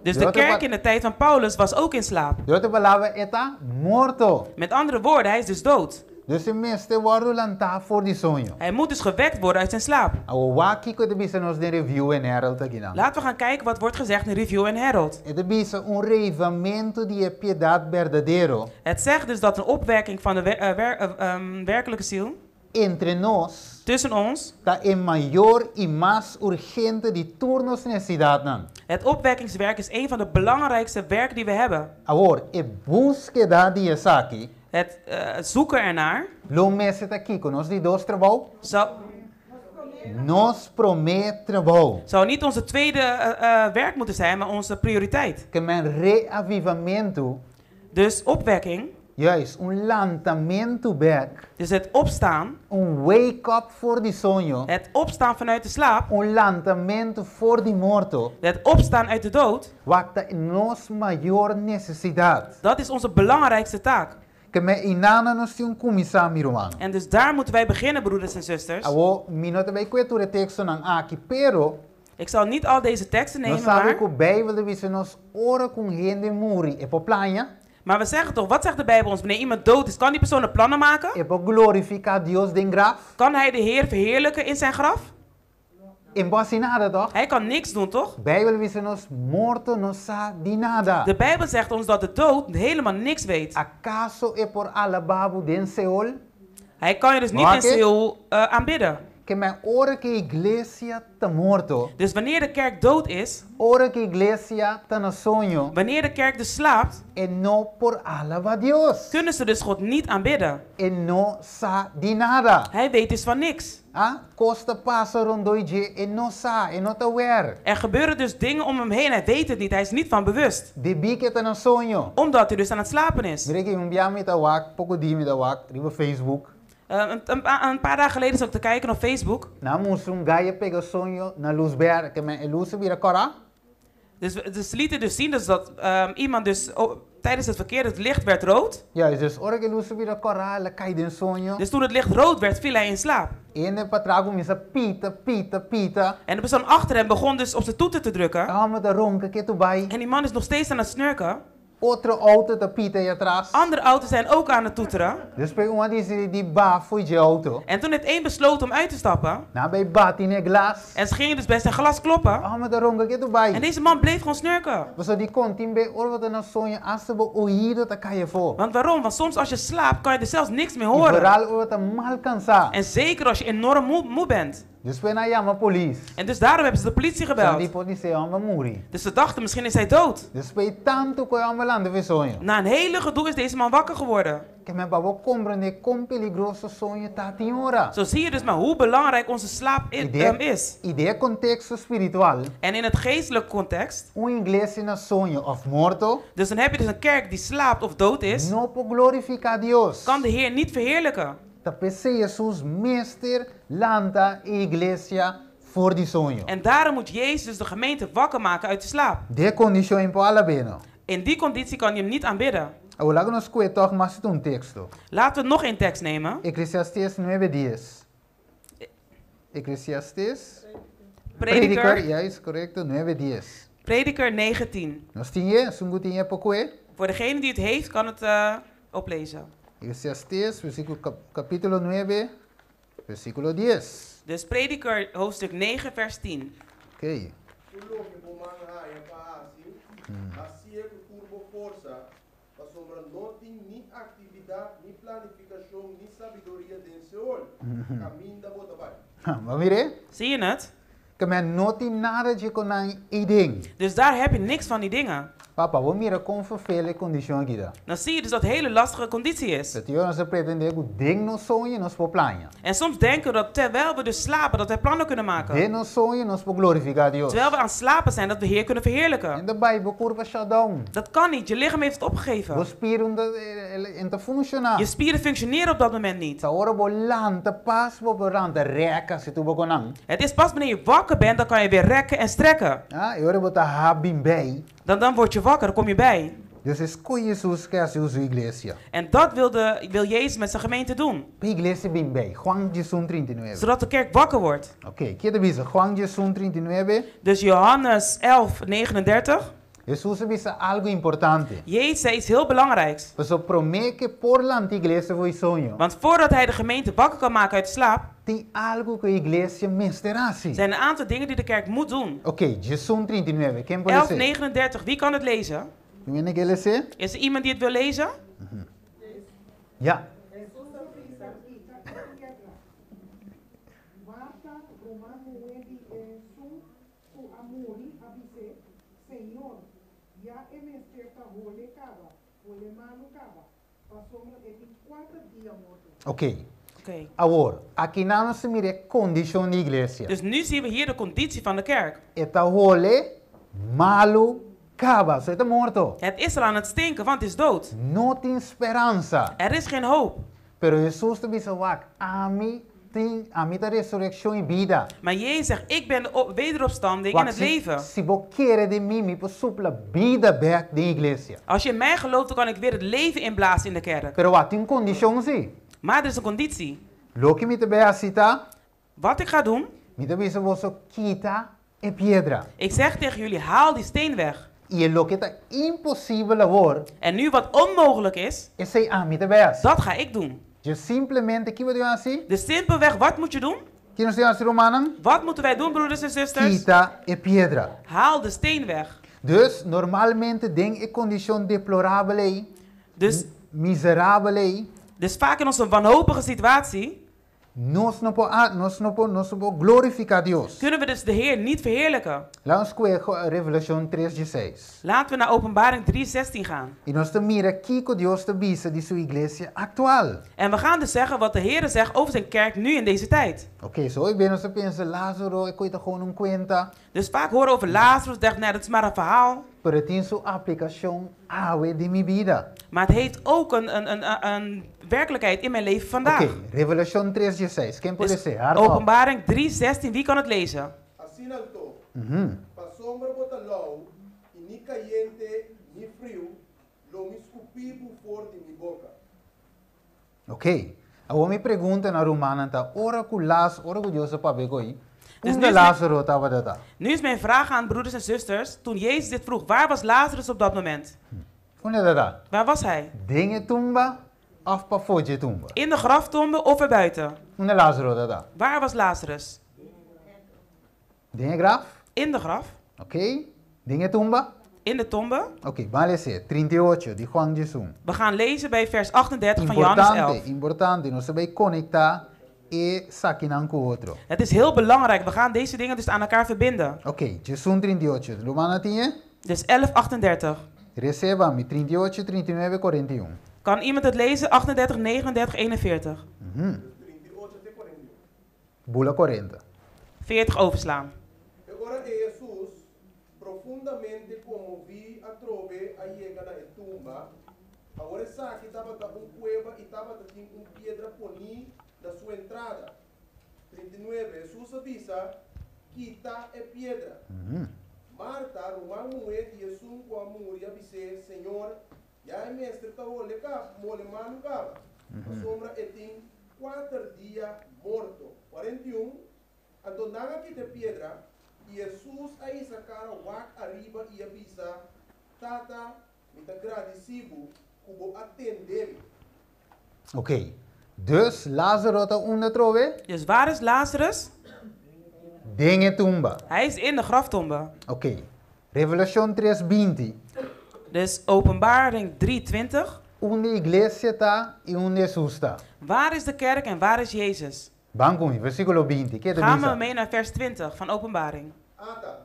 Dus de kerk in de tijd van Paulus was ook in slaap. Den otro palabra, e ta morto. Met andere woorden, hij is dus dood. Dus e mester wòrdu lantá for di soño. Hij moet dus gewekt worden uit zijn slaap. Awor wak kiko e ta bisa nos den Review and Herald akinan. Laten we gaan kijken wat wordt gezegd in Review and Herald. E ta bisa un reavivamentu di piedat berdadero Het zegt dus dat een opwekking van de werkelijke ziel entre nos tussen ons, ta e mayor i mas urgente di tur nos nesesidatnan. Het opwekkingswerk is een van de belangrijkste werken die we hebben. Awor, e búskeda di esaki Het zoeken ernaar lo mester ta kiko, nos di dos trabou? Nos promé trabou. zou niet onze tweede werk moeten zijn, maar onze prioriteit. Ke men reavivamentu, Dus opwekking, juist, un lantamentu bèk, dus het opstaan, un wake-up for di soño, het opstaan vanuit de slaap, un lantamentu for di morto, het opstaan uit de dood, wak ta nos mayor nesesidat. dat is onze belangrijkste taak. Ke men einan nos tin ku kuminsá, mi ruman. En dus daar moeten wij beginnen, broeders en zusters. Awor, mi no ta bai kue tur e tekstonan aki, pero Ik zal niet al deze teksten nos nemen, sabe maar, ku Beibel ta bisa nos ora ku un hende muri, e por plania, maar we zeggen toch, wat zegt de Bijbel ons? Wanneer iemand dood is, kan die persoon de plannen maken? E por glorifiká Dios den graf? Kan hij de Heer verheerlijken in zijn graf? E n' por hasi nada, toch? Hij kan niks doen, toch? Beibel ta bisa nos morto no sa di nada. De Bijbel zegt ons dat de dood helemaal niks weet. Akaso e por alabá bo den Seol? Hij kan je dus niet in Wak? Seol aanbidden. Ke men ora ku iglesia ta morto, Dus wanneer de kerk dood is, ora ku iglesia ta na soño, wanneer de kerk dus slaapt, e no por alabá Dios. kunnen ze dus God niet aanbidden. E no sa di nada. Hij weet dus van niks. Ah, kos ta pasa rondó dje, e no sa, e no ta aware. Er gebeuren dus dingen om hem heen. Hij weet het niet. Hij is niet van bewust. Debí ku e ta na soño. Omdat hij dus aan het slapen is. Mira ku un biaha mi ta wak, poko dia mi ta wak, riba Facebook. Een paar dagen geleden zat ik te kijken op Facebook. Nan a mustra un gai a pega soño na lus bèrdè, ke men e lus a bira kòrá. Dus ze lieten dus zien dus dat iemand dus tijdens het verkeer het licht werd rood. Juist, dus ora ku e lus a bira kòrá, el a kai den soño. Dus toen het licht rood werd, viel hij in slaap. Hende patras a kuminsá pita, pita, pita. En de persoon achter hem begon dus op zijn toeter te drukken. E hòmber ta ronka ketu bai. En die man is nog steeds aan het snurken. Otro auto ta pita ei atras. Andere auto's zijn ook aan het toeteren. Despues un a disidí di baha fo'i dje auto. En toen heeft één besloten om uit te stappen. Nan a bai bati n'e glas. En ze gingen dus bij zijn glas kloppen. E hòmber ta ronka ketu bai. En deze man bleef gewoon snurken. Pasobra dikon tin be ora bo ta na soño asta bo oido ta kai afó. Want waarom? Want soms als je slaapt kan je er zelfs niks meer I horen. vooral ora bo ta mal kansá. En zeker als je enorm moe, moe bent. Despues nan a yama polis. En dus daarom hebben ze de politie Nan gebeld. di podisé e hòmber a muri. Dus ze dachten, misschien is hij dood. Despues di tantu ku e hòmber lanta fo'i soño. Na een hele gedoe is deze man wakker geworden. Ke men pa bo komprendé kon peligroso soño ta tin ora. Zo zie je dus maar hoe belangrijk onze slaap is. I den e konteksto spiritual. En in het geestelijke context. Un iglesia na soño òf morto. Dus dan heb je dus een kerk die slaapt of dood is. No por glorifiká Dios. Kan de Heer niet verheerlijken. Ta p'esei Hesus mester lanta e iglesia for di soño. En daarom moet Jezus dus de gemeente wakker maken uit de slaap. Den e kondishon ei por alab'é no. In die conditie kan je hem niet aanbidden. Awor laga nos kue tòg mas un teksto. Laten we nog één tekst nemen. Eklesiastés nuebe dies. Eklesiastés. Prediker. Juist, korekto, 9:10. Prediker 19. Nos tin e, esun ku tin e por kue. Voor degene die het heeft, kan het oplezen. Eklesiastés, versíkulo, kapítulo 9, versíkulo 10. Dus Prediker hoofdstuk 9, vers 10. Oké. Tur loke bo man haña pa hasi, hasié ku tur bo forsa, pasobra no tin ni aktividat, ni planifikashon, ni sabiduria den Seol, kaminda bo ta bai. Bo mir'é? Zie je het? Ke men no tin nada dje ku nan ei den. Dus daar heb je niks van die dingen. Papa, bo mira kon ferfel e kondishon aki ta. Dan zie je dus dat het hele lastige conditie is. Te ora nos ta pretendé ku den nos soño nos por plania. En soms denken we dat terwijl we dus slapen, dat wij plannen kunnen maken. Den nos soño nos por glorifiká Dios. Terwijl we aan het slapen zijn, dat we Heer kunnen verheerlijken. In de Bijbel kurpa shutdown. Dat kan niet, je lichaam heeft het opgegeven. Bo spier no ta funshoná. Je spieren functioneren op dat moment niet. Ta ora bo lanta pas bo por lanta rèk si tur bo konan. Het is pas wanneer je wakker bent, dan kan je weer rekken en strekken. Ah, e ora bo ta habin bei. Dan word je wakker, dan kom je bij. Dus esei Hesus ke hasi ku su iglesia. En dat wil Jezus met zijn gemeente doen. Pa iglesia bin bei. Juan 11:39. Zodat de kerk wakker wordt. Oké, kiko ta bisa? Juan 11:39. Dus Johannes 11, 39. Hesus a bisa algu importante. Jezus zei iets heel belangrijks. Pasobra promé ku e por lanta iglesia fo'i soño. Want voordat hij de gemeente wakker kan maken uit de slaap, Tin algu ku e iglesia mester hasi. zijn een aantal dingen die de kerk moet doen. Oké, 11:39. Ken por 11, lesa? 39. Wie kan het lezen? Ken ke lesa? Is er iemand die het wil lezen? Ja. Marta, ruman muhé di esun ku a muri, a bis'é, Señor, ya e mester ta hole kaba, hole malu kaba, pasobra e tin kuater dia morto. Oké. Oké. Awor, akinan nos ta mira e kondishon di iglesia. Dus nu zien we hier de conditie van de kerk. E ta hole malu kaba, so e ta morto. Het is al aan het stinken, want het is dood. No tin speransa. Er is geen hoop. Pero Hesus ta bisa wak, ami tin, ami ta resurekshon i bida. Maar Jezus zegt, ik ben de wederopstanding Wak, en het si, leven. si bo kere den mi, mi por supla bida bèk den iglesia. Als je in mij gelooft, dan kan ik weer het leven inblazen in de kerk. Pero wak, tin un kondishon si. Maar er is een conditie. Loke mi ta bai hasi ta, Wat ik ga doen, mi ta bisa boso kita e piedra. ik zeg tegen jullie, haal die steen weg. I loke ta imposibel awor, En nu wat onmogelijk is, esei ami ta bai hasi. dat ga ik doen. Dus simplemente, kiko bo tin hasi? Dus simpelweg, wat moet je doen? Kiko nos tin hasi, rumannan? Wat moeten wij doen, broeders en zusters? Kita e piedra. Haal de steen weg. Dus normalmente den e kondishon deplorabel ei, miserabel ei. Dus vaak in onze wanhopige situatie Nos no por, nos no por, nos no por glorifiká Dios. kunnen we dus de Heer niet verheerlijken. Laga nos kue Revelashon 3:16. Laten we naar Openbaring 3:16 gaan. I nos ta mira kiko Dios ta bisa di su iglesia aktual. En we gaan dus zeggen wat de Heer zegt over zijn kerk nu in deze tijd. Oké, so hopi bes nos ta pensa Lázaro, e kos ta gewoon un kuenta. Dus vaak horen we over Lazarus, dacht, nee, dat is maar een verhaal. Pero tin su aplikashon awe den mi bida. Maar het heeft ook een werkelijkheid in mijn leven vandaag. Oké, Revelashon 3:16. Ken por Dus lesa? Hardop. Openbaring 3:16, wie kan het lezen? Asina anto, pasobra bo ta lou, i ni kayente ni friu, lo mi skupi bo for di mi boka. Oké. Awor mi pregunta na rumannan ta, ora ku Laz, ora ku Dios a papia ku ei, Dus unda nu is Lázaro tabata ta? Nu is mijn vraag aan broeders en zusters, toen Jezus dit vroeg, waar was Lazarus op dat moment? Unda e tabata? Waar was hij? Den e tumba òf pafó dje tumba? In de graftombe of erbuiten? Unda Lázaro tabata? Waar was Lazarus? Den e graf? In de graf. Ok. Den e tumba? In de tombe. Ok, ban lesa 38 di Juan 11. We gaan lezen bij vers 38 van Johannes Importante, 11. importante, nos ta bai konektá esakinan ku otro. Het is heel belangrijk. We gaan deze dingen dus aan elkaar verbinden. Ok, 11 38. Rumannan tin e? Dus 11, 38. Lesa mi 38, 39, 41. Kan iemand het lezen? 38, 39, 41. 38 te 41. Bula 40. 40 overslaan. E ora ei Hesus, profundamente konmoví atrobe, a yega na e tumba. Awor esaki tabata un kueba i tabatin un piedra poní na su entrada. 39. Hesus a bisa, Kita e piedra. Marta, ruman muhé di esun ku a muri, a bis'é, Señor, ya e mester ta hole kaba, hole malu kaba, pasobra e tin kuater dia morto. 41, Anto nan a kita e piedra, i Hesus a hisa kara wak ariba i a bisa, Tata, mi ta gradisí bo ku bo a tende mi. Ok. Dus Lázaro ta unda atrobe? Dus waar is Lazarus? Den e tumba. Hij is in de graftombe. Ok. Revelashon 3, 20. Dus Openbaring 3:20. Unda iglesia ta i unda Hesus ta? Waar is de kerk en waar is Jezus? Ban ku mi, versíkulo 20. Ke ta Gaan we bisa? mee naar vers 20 van Openbaring. Ata,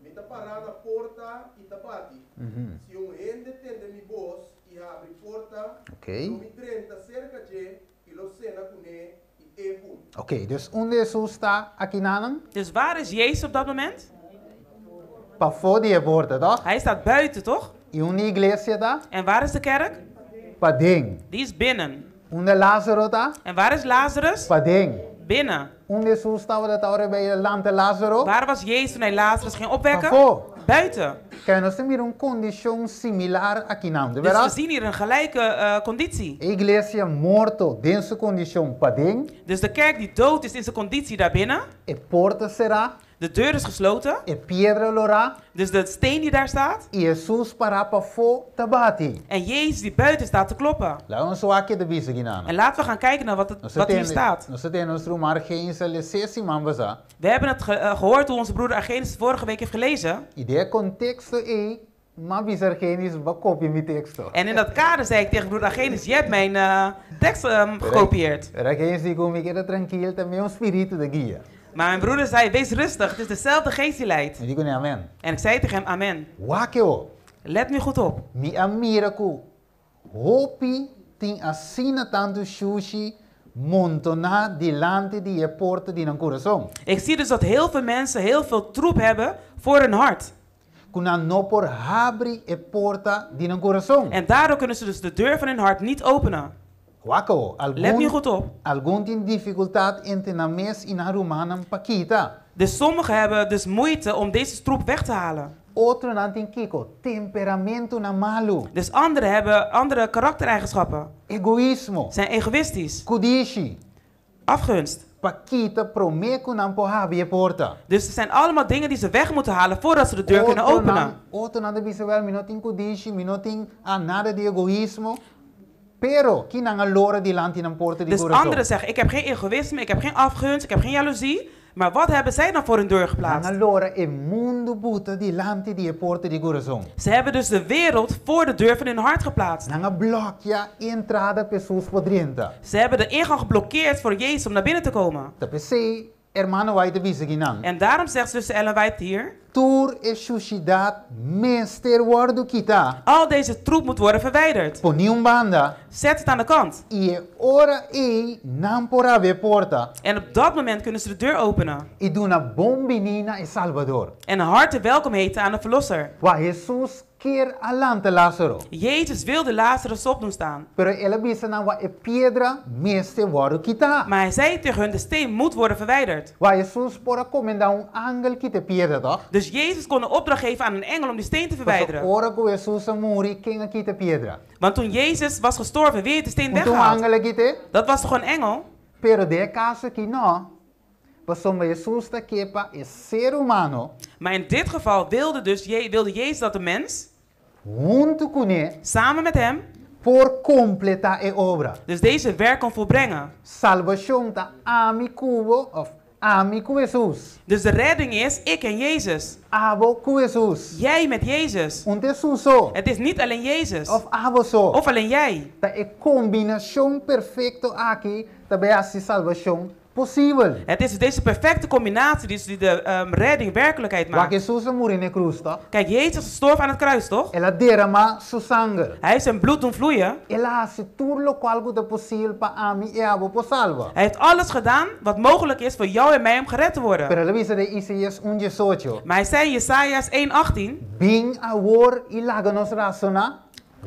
mi ta pará na porta i ta bati. Si un hende tende mi bos i habri porta, lo mi drenta serka dje i lo sena kuné i e ku mi. Ok, dus unda Hesus ta akinanan? Dus waar is Jezus op dat moment? Pafó di e porta, toch? Hij staat buiten, toch? I unda iglesia ta? En waar is de kerk? Paden. Die is binnen. Unda Lázaro ta? En waar is Lazarus? Paden. Binnen. Unda Hesus tabata ora el a lanta Lázaro? Waar was Jezus toen hij Lazarus ging opwekken? Pafó. Buiten. Kijk, nos ta mira un kondishon similar akinan, Dus we bèrdat? zien hier een gelijke conditie. E iglesia morto den su kondishon paden. Dus de kerk die dood is in zijn conditie daarbinnen. E porta será. De deur is gesloten. E piedra lorá. Dus de steen die daar staat. I Hesus pará pafó ta bati. En Jezus die buiten staat te kloppen. Laga nos wak kiko ta bisa akinan. En laten we gaan kijken naar wat hier staat. Nos a tende nos ruman Argenis a lesa siman pasá. We hebben het gehoord hoe onze broeder Argenis vorige week heeft gelezen. I den e konteksto ei, m'a bisa Argenis b'a kopia mi teksto. En in dat kader zei ik tegen broeder Argenis, je hebt mijn tekst gekopieerd. Pero Argenis di ku mi, keda trankil, ta mesun spiritu ta guia. Maar mijn broeder zei, wees rustig, het is dezelfde geest die leidt. Mi di kuné amèn. En ik zei tegen hem, amen. Wak awor. Let nu goed op. Mi a mira ku hopi tin asina tantu shushi montoná dilanti di e porta di nan kurason. Ik zie dus dat heel veel mensen heel veel troep hebben voor hun hart. Ku nan no por habri e porta di nan kurason. En daardoor kunnen ze dus de deur van hun hart niet openen. Wak awor, Let nu algun, goed op. algun tin difikultat entre nan mes i nan rumannan pa kita. Dus sommigen hebben dus moeite om deze troep weg te halen. Otronan tin kiko, temperamentonan malu. Dus anderen hebben andere karaktereigenschappen. Egoismo. Zijn egoïstisch. Kudishi. Afgunst. Pa kita promé ku nan por habri e porta. Dus het zijn allemaal dingen die ze weg moeten halen voordat ze de deur kunnen openen. Otronan ta bisa wèl, mi no tin kudishi, mi no tin ah, nada di egoismo. Pero, ki nan a lora dilanti nan porta di Dus kurason. anderen zeggen, ik heb geen egoïsme, ik heb geen afgunst, ik heb geen jaloezie. Maar wat hebben zij dan voor hun deur geplaatst? Nan a lora e mundu buta dilanti di e porta di kurason. Ze hebben dus de wereld voor de deur van hun hart geplaatst. Nan a blòkia entrada pa Hesus por drenta. Ze hebben de ingang geblokkeerd voor Jezus om naar binnen te komen. Ta p'esei, Hermana White a bisa akinan. En daarom zegt zuster Ellen White hier... Tur e shushidat mester wòrdu kitá. Al deze troep moet worden verwijderd. Pon'é un banda. Zet het aan de kant. I e ora ei nan por habri e porta. En op dat moment kunnen ze de deur openen. I duna bon biní na e Salbador. En een harte welkom heten aan de Verlosser. Wak, Hesus kier a lanta Lázaro. Jezus wilde Lazarus op doen staan. Pero el a bisa nan wak e piedra mester wòrdu kitá. Maar hij zei tegen hun, de steen moet worden verwijderd. Wak, Hesus por a komandá un angel kita e piedra, toch? Dus Jezus kon een opdracht geven aan een engel om die steen te verwijderen. Ora ku Hesus a muri, ken a kita e piedra? Want toen Jezus was gestorven, wie heeft de steen Un weggehaald? angel a kit'é? Dat was toch een engel? Pero den e kaso aki no. Pasobra Hesus ta ke pa e ser humano. Maar in dit geval wilde, dus Je wilde Jezus dat de mens... Huntu kuné, Samen met hem, por kompletá e obra. Dus deze werk kan volbrengen. Salbashon ta ami ku bo òf ami ku Hesus. Dus de redding is ik en Jezus. Abo ku Hesus. Jij met Jezus. Un ta Hesus so. Het is niet alleen Jezus. Òf abo so. Of alleen jij. Ta e kombinashon perfekto aki ta bai hasi salbashon posibel. Het is deze perfecte combinatie die de redding werkelijkheid Wak maakt. Hesus a muri na krus, toch? Kijk, Jezus stierf aan het kruis, toch? El a derama su sanger. Hij heeft zijn bloed doen vloeien. El a hasi tur lokual ku ta posibel pa ami i abo por salba. Hij heeft alles gedaan wat mogelijk is voor jou en mij om gered te worden. Pero el a bisa den Isaías 1:18. Maar hij zei in Jesaja 1:18. Bin awor i laga nos rasoná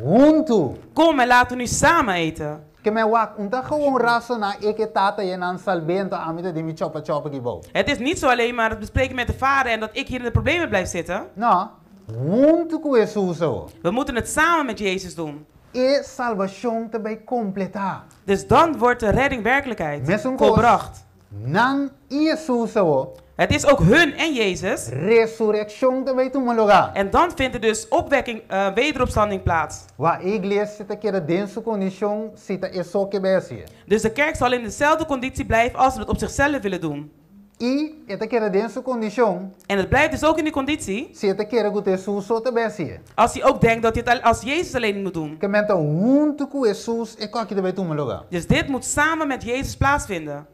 huntu. Kom en laten we nu samen eten. Ke men wak, un ta gewoon rasoná e ku tata i nan salb'é anto ami ta den mi chopa chopa aki bou. Het is niet zo alleen maar het bespreken met de vader en dat ik hier in de problemen blijf zitten. No, huntu ku Hesus awor. We moeten het samen met Jezus doen. E salbashon ta bai kompletá. Dus dan wordt de redding werkelijkheid. Mesun kos, Volbracht. Nan i Hesus awor. Het is ook hun en Jezus. Resurekshon ta bai tuma lugá. En dan vindt er dus opwekking, wederopstanding plaats. Wak, e iglesia ta keda den su kondishon si ta e so ke bai hasié. Dus de kerk zal in dezelfde conditie blijven als ze het op zichzelf willen doen. I e ta keda den su kondishon. En het blijft dus ook in die conditie. Si e ta kere ku ta Hesus so ta bai hasié. Als hij ook denkt dat hij het als Jezus alleen moet doen. Ke men ta huntu ku Hesus e kos aki ta bai tuma lugá. Dus dit moet samen met Jezus plaatsvinden.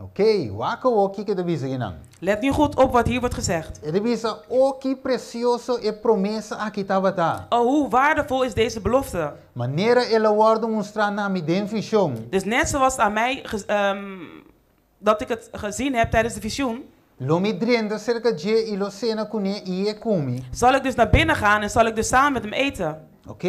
Ok, wak awor kiko e ta bisa akinan. Let nu goed op wat hier wordt gezegd. E ta bisa, O ki presioso e promesa aki tabata. Oh, hoe waardevol is deze belofte. Manera el a wòrdu mustrá na mi den vishon. Dus net zoals het aan mij dat ik het gezien heb tijdens de visioen. Lo mi drenta serka dje i lo sena kuné i e ku mi. Zal ik dus naar binnen gaan en zal ik dus samen met hem eten. Ok,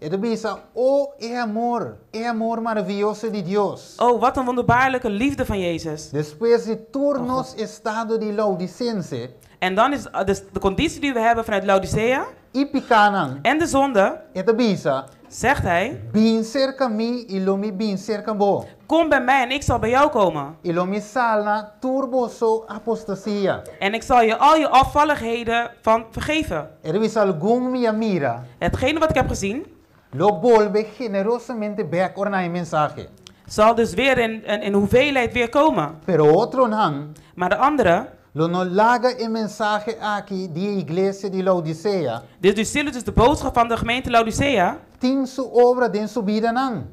e ta bisa, O e amor, e amor maravioso di Dios. Oh, wat een wonderbaarlijke liefde van Jezus. Despues di tur nos estado di Laodicense. En dan is dus de conditie die we hebben vanuit Laodicea. I pikánan. En de zonde. E ta bisa. Zegt hij. Bin serka mi i lo mi bin serka bo. Kom bij mij en ik zal bij jou komen. I lo mi sana tur boso apostasia. En ik zal je al je afvalligheden van vergeven. E ta bisa algun mi a mira. Hetgene wat ik heb gezien. Lo bolbe generosamente bèk ora nan haña e mensahe. Zal dus weer in hoeveelheid weer komen. Pero otronan. Maar de anderen. Lo no laga e mensahe aki di e iglesia di Laodicea. Dus die zullen dus de boodschap van de gemeente Laodicea. Tin su obra den su bidanan.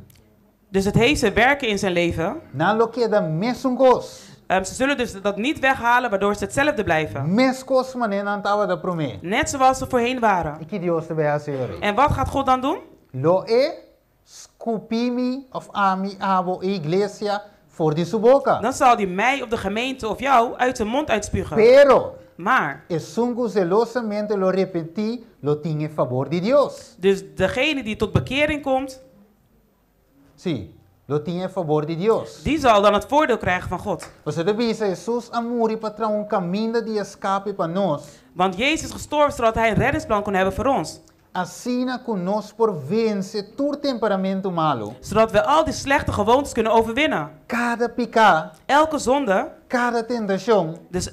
Dus het heeft zijn werken in zijn leven. Nan lo keda mesun kos. Ze zullen dus dat niet weghalen, waardoor ze hetzelfde blijven. Meskos manera nan tabata promé. Net zoals ze voorheen waren. I ki Dios ta bai hasi ora? En wat gaat God dan doen? Lo e skupi mi òf ami, abo, e iglesia for di su boka. Dan zal hij mij of de gemeente of jou uit zijn mond uitspugen. Pero, Maar, esun ku zelosamente lo repentí lo tin e fabor di Dios. Dus degene die tot bekering komt, Sí, lo tin e fabor di Dios. Die zal dan het voordeel krijgen van God. Pasobra e ta bisa, Hesus a muri pa traha un kaminda di eskape pa nos. Want Jezus is gestorven zodat hij een reddingsplan kon hebben voor ons. Asina ku nos por vense tur temperamentu malu. Zodat we al die slechte gewoontes kunnen overwinnen. Kada piká. Elke zonde. Kada tentashon. Dus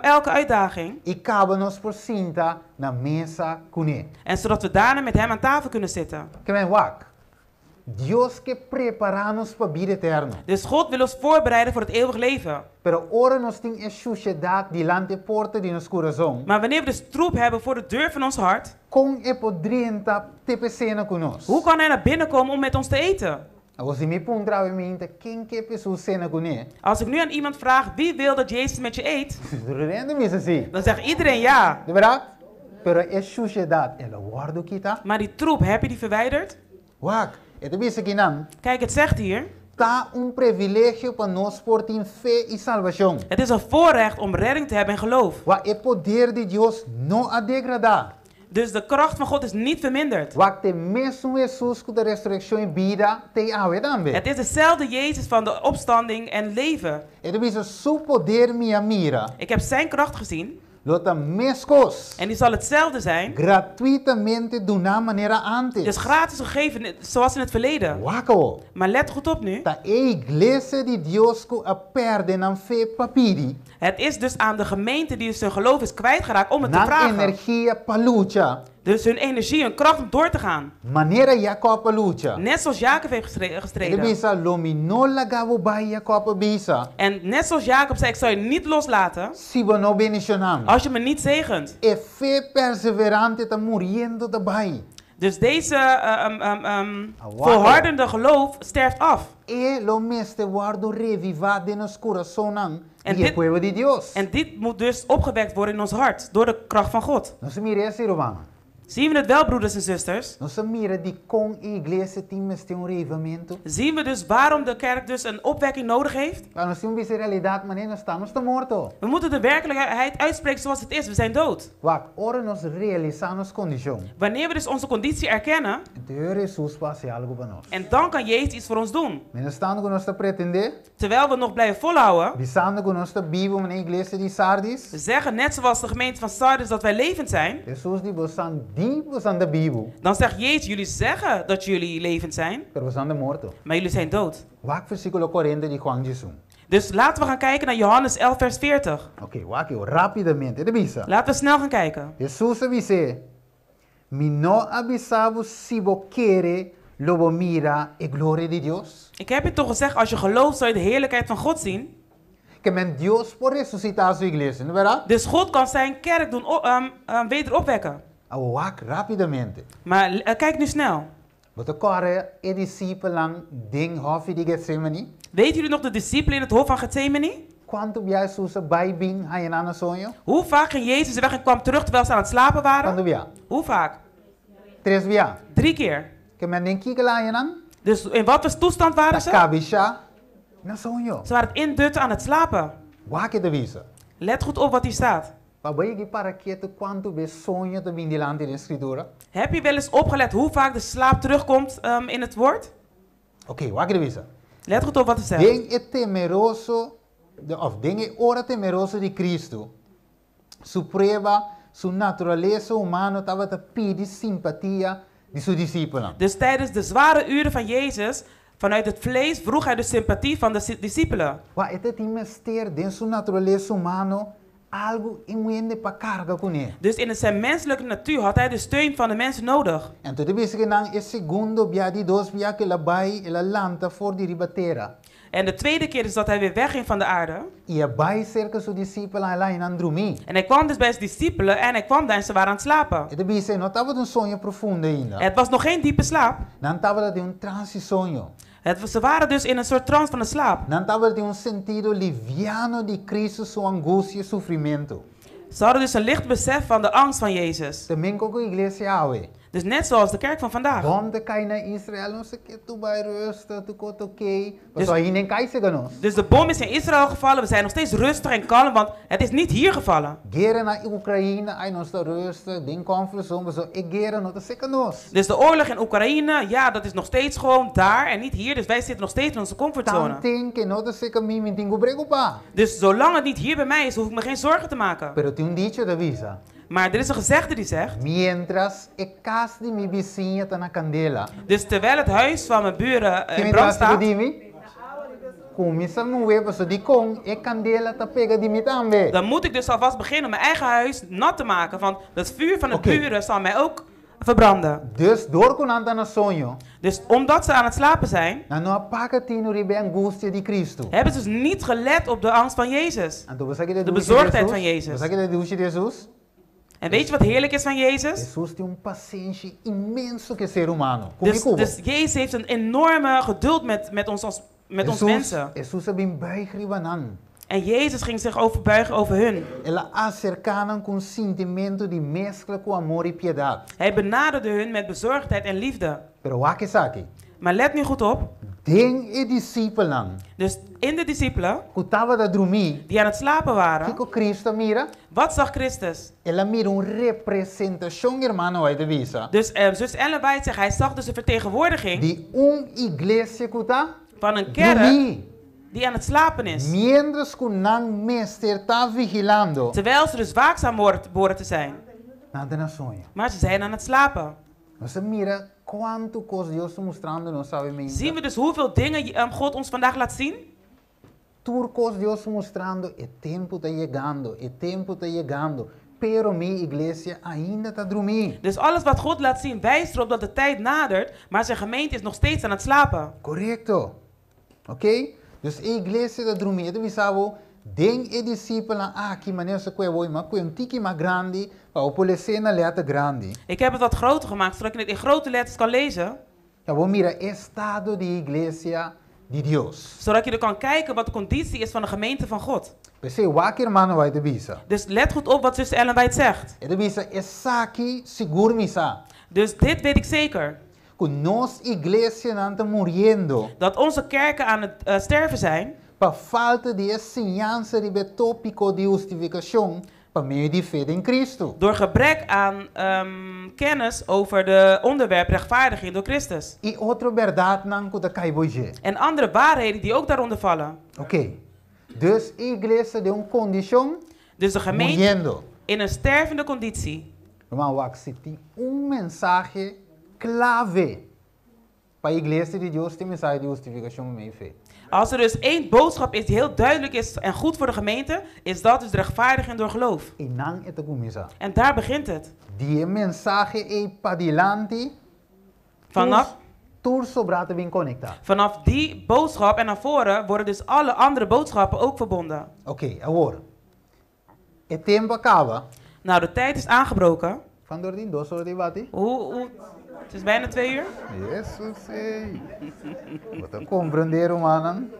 elke uitdaging. I kaba nos por sinta na mesa kuné. En zodat we daarna met hem aan tafel kunnen zitten. Ke men wak. Dios ke prepará nos pa bida eterno. Dus God wil ons voorbereiden voor het eeuwig leven. Pero ora nos tin e shushedat dilanti e porta di nos kurason. Maar wanneer we dus troep hebben voor de deur van ons hart. Kon e por drenta te p'e sena ku nos? Hoe kan hij naar binnen komen om met ons te eten? Awor si mi puntra awe minta ken ke p'Hesus sena kuné? Als ik nu aan iemand vraag wie wil dat Jezus met je eet? Tur hende bisa si. Dan zegt iedereen ja. Di bèrdat? Pero e shushedat el a wòrdu kita? Maar die troep, heb je die verwijderd? Wak, e ta bisa kinan. Kijk, het zegt hier. Ta un privilegio pa nos por tin fe i salbashon. Het is een voorrecht om redding te hebben en geloof. Wak, e poder di Dios no a degradá. Dus de kracht van God is niet verminderd. Wak, t'e mesun Hesus ku ta resurekshon i bida t'ei awe tambe. Het is dezelfde Jezus van de opstanding en leven. E ta bisa su poder mi a mira. Ik heb zijn kracht gezien. Lo ta meskos. En die zal hetzelfde zijn. Gratuitamente duná manera antes. Dus gratis gegeven, zoals in het verleden. Wak awor. Maar let goed op nu. Ta e iglesia di Dios ku a pèrdè nan fe pa pidi. Het is dus aan de gemeente die zijn geloof is kwijtgeraakt om het te Nan vragen. energia pa lucha. Dus hun energie, hun kracht om door te gaan. Manera Jacob a lucha. Net zoals Jacob heeft El a gestreden. bisa, lo mi no laga bo bai, Jacob a bisa. En net zoals Jacob zei, ik zal je niet loslaten Si bo no bendishoná mi. als je me niet zegent. E fe perseverante ta muriendo ta bai. Dus deze Awa. volhardende geloof sterft af. E lo mester wòrdu revivá den nos kurasonnan En di e pueblo di Dios. En dit moet dus opgewekt worden in ons hart door de kracht van God. Nos a mira esei, rumannan. Zien we het wel, broeders en zusters? Nos a mira dikon e iglesia tin mester un reavivamentu. Zien we dus waarom de kerk dus een opwekking nodig heeft? Pa nos tin ku bisa e realidat, manera nos ta, nos ta morto. We moeten de werkelijkheid uitspreken zoals het is. We zijn dood. Wak, ora nos realisá nos kondishon. Wanneer we dus onze conditie erkennen, Anto Hesus por hasi algu pa nos. en dan kan Jezus iets voor ons doen. Mientrastantu ku nos ta pretendé, Terwijl we nog blijven volhouden, bisando ku nos ta bibu manera e iglesia di Sardis, we zeggen net zoals de gemeente van Sardis dat wij levend zijn, Hesus di bosonan di bosonan ta bibu, dan zegt Jezus, jullie zeggen dat jullie levend zijn, pero bosonan ta morto. maar jullie zijn dood. Wak versíkulo 40 di Juan 11. Dus laten we gaan kijken naar Johannes 11, vers 40. Ok, wak rápidamente, e ta bisa. Laten we snel gaan kijken. Hesus a bis'é, Mi no a bisa bo si bo kere, lo bo mira e gloria di Dios. Ik heb je toch gezegd, als je gelooft zal je de heerlijkheid van God zien. Ke men Dios por resusitá su iglesia, no bèrdat? Dus God kan zijn kerk doen weder opwekken. Awor wak rápidamente. Maar kijk nu snel. Bo ta kòrda e disipelnan den hòfi di Getsemani? Weten jullie nog de discipelen in het hof van Gethsemane? Kuantu bia Hesus a bai bin haña nan na soño? Hoe vaak ging Jezus weg en kwam terug terwijl ze aan het slapen waren? Kuantu bia? Hoe vaak? Tres bia. 3 keer. Ke men den kiko el a haña nan? Dus in wat voor toestand waren ze? Kabisha na soño. Ze waren het indutten aan het slapen. Wak e ta bisa. Let goed op wat hier staat. Bo a yega di para ketu kuantu be soño ta bin dilanti den Skritura? Heb je wel eens opgelet hoe vaak de slaap terugkomt in het woord? Oké, wak e ta bisa. Let goed op wat er zegt. Den e temeroso, de, of den e ora temeroso di Cristo, su prueba, su naturalesa humano tabata pidi simpatia di su disipelnan. Dus tijdens de zware uren van Jezus, vanuit het vlees, vroeg hij de sympathie van de discipelen. Wak, e tabatin mester den su naturalesa humano algu i un hende pa karga kuné. Dus in zijn menselijke natuur had hij de steun van de mensen nodig. Anto e ta bisa ku nan e segundo bia di dos bia ku el a bai, el a lanta for di riba tera. En de tweede keer is dat hij weer wegging van de aarde. I a bai serka su disipelnan, el a haña nan drumí. En hij kwam dus bij zijn discipelen en hij kwam daar en ze waren aan het slapen. E ta bisa, no tabata un soño profundo ainda. Het was nog geen diepe slaap. Nan tabata den un trans di soño. Ze waren dus in een soort trance van de slaap. Nan tabatin un sentido liviano di Cristo su angustia i sufrimentu. Ze hadden dus een licht besef van de angst van Jezus. Ta meskos ku iglesia awe. Dus net zoals de kerk van vandaag. Bòm ta kai na Israel, nos ta ketu bai rustig, tur kos ta oké. Dus Pasobra ainda no a kai serka nos. Dus de bom is in Israël gevallen, we zijn nog steeds rustig en kalm, want het is niet hier gevallen. Guera na Ukraina, ai nos ta rustig, den comfort zone, pasobra e guera no ta serka nos. Dus de oorlog in Oekraïne, ja, dat is nog steeds gewoon daar en niet hier. Dus wij zitten nog steeds in onze comfortzone. Tanten ku no ta serka mi, mi n' tin ku preokupá. Dus zolang het niet hier bij mij is, hoef ik me geen zorgen te maken. Pero tin un dicho ta bisa. Maar er is een gezegde die zegt... Mientras e kas di mi bisiña ta na kandela. Dus terwijl het huis van mijn buren in Ki brand mi staat... di mi? Kuminsá move, pasobra dikon e kandela ta pega di mi tambe. Dan moet ik dus alvast beginnen om mijn eigen huis nat te maken. Want het vuur van de buren zal mij ook verbranden. Dus dor ku nan ta na soño. Dus omdat ze aan het slapen zijn... Nan no a paga tinu riba e angustia di Cristo. Hebben ze dus niet gelet op de angst van Jezus. Anto, bo sa ki ta De dushi bezorgdheid Jesus? van Jezus. Bo sa ki ta dushi di Jesus? En weet je wat heerlijk is van Jezus? Jesus tin un pasenshi inmenso ku e ser humano. Dus Jezus heeft een enorme geduld met ons als, met ons mensen. Jesus a bin buig riba nan. En Jezus ging zich overbuigen over hun. El a aserká nan ku un sintimentu di meskla ku amor i piedat. Hij benaderde hun met bezorgdheid en liefde. Pero wak esaki. Maar let nu goed op. Den e disipelnan. Dus in de discipelen. Ku tabata drumí. Die aan het slapen waren. Kiko Cristo a mira? Wat zag Christus? El a mira un representashon, hermano White ta bisa. Dus zus Ellen White zegt, hij zag dus een vertegenwoordiging. Di un iglesia ku ta Van een kerk drumí. die aan het slapen is. Mientras ku nan mester ta vigilando. Terwijl ze dus waakzaam behoren te zijn. Nan ta na soño. Maar ze zijn aan het slapen. Nos a mira kuantu kos Dios ta mustrando nos awe mainta. Zien we dus hoeveel dingen God ons vandaag laat zien? Tur kos Dios ta mustrando, e tempu ta yegando, e tempu ta yegando. Pero mi iglesia ainda ta drumí. Dus alles wat God laat zien wijst erop dat de tijd nadert, maar zijn gemeente is nog steeds aan het slapen. Korekto. Ok? Dus e iglesia ta drumí. E ta bisa bo den e disipelnan aki manera sa ku e woi ma ku e un tiki mas grandi pa bo por les'é na lèter grandi. Ik heb het wat groter gemaakt, zodat je het in grote letters kan lezen. Pa bo mira e estado di e iglesia di Dios. Zodat je er kan kijken wat de conditie is van de gemeente van God. P'esei wak hermano White ta bisa. Dus let goed op wat zuster Ellen White zegt. E ta bisa, Esaki sigur mi sa. Dus dit weet ik zeker. Ku nos iglesianan ta muriendo. Dat onze kerken aan het sterven zijn. Pa falta di e siñansa riba e tópiko di hustifikashon pa medio di fe den Kristu. Door gebrek aan kennis over de onderwerp rechtvaardiging door Christus. I otro bèrdatnan ku ta kai bo dje. En andere waarheden die ook daaronder vallen. Oké. Dus e iglesia den un kondishon Dus de gemeente muriendo. in een stervende conditie. Ruman wak si tin un mensahe klave pa e iglesia di Dios ta e mensahe di hustifikashon pa medio di fe. Als er dus één boodschap is die heel duidelijk is en goed voor de gemeente, is dat dus de rechtvaardiging door geloof. Einan e ta kuminsá. En daar begint het. Di e mensahe ei padilanti, Vanaf, tur sobrá ta bin konektá. vanaf die boodschap en naar voren worden dus alle andere boodschappen ook verbonden. Oké, awor. E tempu a kaba. Nou, de tijd is aangebroken. Van dor tin dos ora di bati? Hoe, hoe, het is bijna 2 uur. Jesus, ey. Bo ta komprendé, rumannan?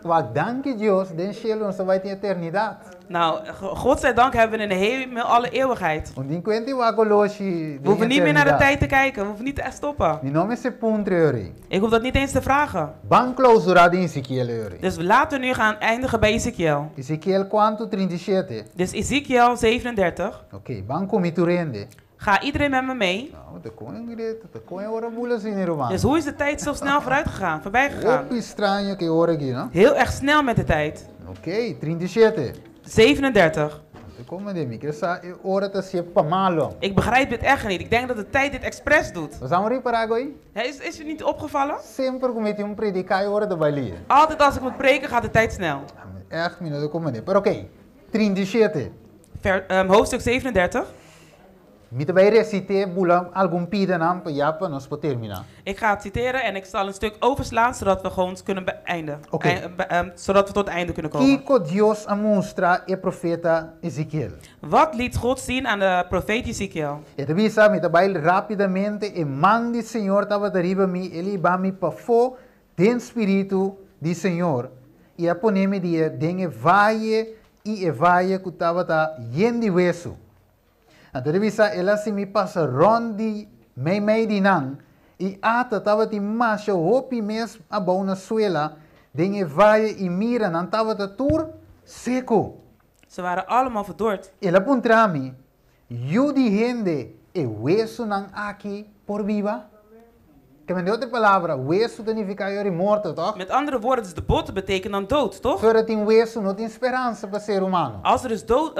Wak, danki Dios, den shelu nos ta bai tin eternidat. Nou, God zij dank hebben we in de hemel alle eeuwigheid. Un tin kuenta i wak oloshi We den hoeven niet meer naar de eternidat. tijd te kijken, we hoeven niet te stoppen. Mi no mester puntra yori. Ik hoef dat niet eens te vragen. Ban klousurá den Ezekiel yori. Dus laten we nu gaan eindigen bij Ezekiel. Ezekiel kuantu? 37. Dus Ezekiel 37. Oké, ban ku mi tur hende. Ga iedereen met me mee. No, ta kon grita, ta kon e ora bula asina, ruman. Dus hoe is de tijd zo snel vooruit gegaan, voorbij gegaan? Hopi straño ku e ora aki, no? Heel erg snel met de tijd. Oké, 37. 37. Ta kon di mi ke sa e ora ta hasié pa malo. Ik begrijp dit echt niet. Ik denk dat de tijd dit expres doet. Bo sa ripará goi? Is, is je niet opgevallen? Semper ku mi tin un prediká e ora ta bai lihe. Altijd als ik moet preken gaat de tijd snel. Echt mi no ta komprendé. Pero oké, 37. Hoofdstuk 37. Mi ta bai resit'é bula algun pidanan pa ya pa nos por terminá. Ik ga het citeren en ik zal een stuk overslaan zodat we gewoon kunnen beëindigen. Oké. Zodat we tot het einde kunnen komen. Kiko Dios a mustra e profeta Ezekiel? Wat liet God zien aan de profeet Ezekiel? E ta bisa, mi ta bai rápidamente, e man di Señor tabata riba mi, el a hiba mi pafó den spiritu di Señor, i a pone mi dia den e vaye i e vaye ku tabata yen di wesu. Anto ta bisa, el a hasi mi pasa rònt di meimei di nan, i ata tabatin masha hopi mes abou na suela den e vaye i mira, nan tabata tur seku. Ze waren allemaal verdord. El a puntra mi, Yu di hende, e wesunan aki por biba? Ke men den otro palabra, wesu ta nifiká yori morto, tòg? Met andere woorden, dus de botten betekenen dan dood, toch? Ora tin wesu, no tin speransa pa ser humano. Als er dus dood,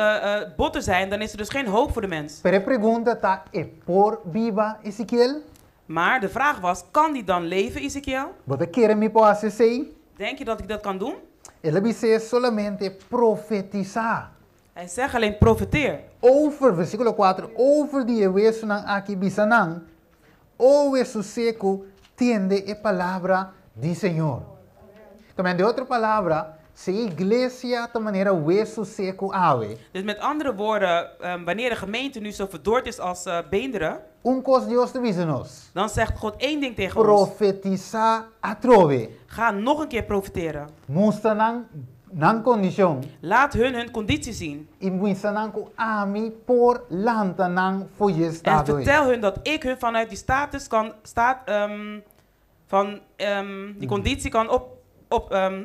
botten zijn, dan is er dus geen hoop voor de mens. Pero e pregunta ta, E por biba, Ezekiel? Maar de vraag was, kan die dan leven, Ezekiel? Bo ta kere mi por hasi esei? Denk je dat ik dat kan doen? El a bis'é solamente profetisá. Hij zegt alleen profeteer. Over, versíkulo kuater, over di e wesunan aki bisa nan, O wesu seku, tende e palabra di Señor. Tamen, den otro palabra, si e iglesia ta manera wesu seku awe. Dus met andere woorden, wanneer de gemeente nu zo verdord is als beenderen, Un kos Dios ta bisa nos. Dan zegt God één ding tegen ons. Profetisá atrobe. Ga nog een keer profeteren. Mustra nan nan kondishon. Laat hun hun conditie zien. I bisa nan ku ami por lanta nan for dje En estado ei. vertel hun dat ik hun vanuit die status kan, staat, van die conditie kan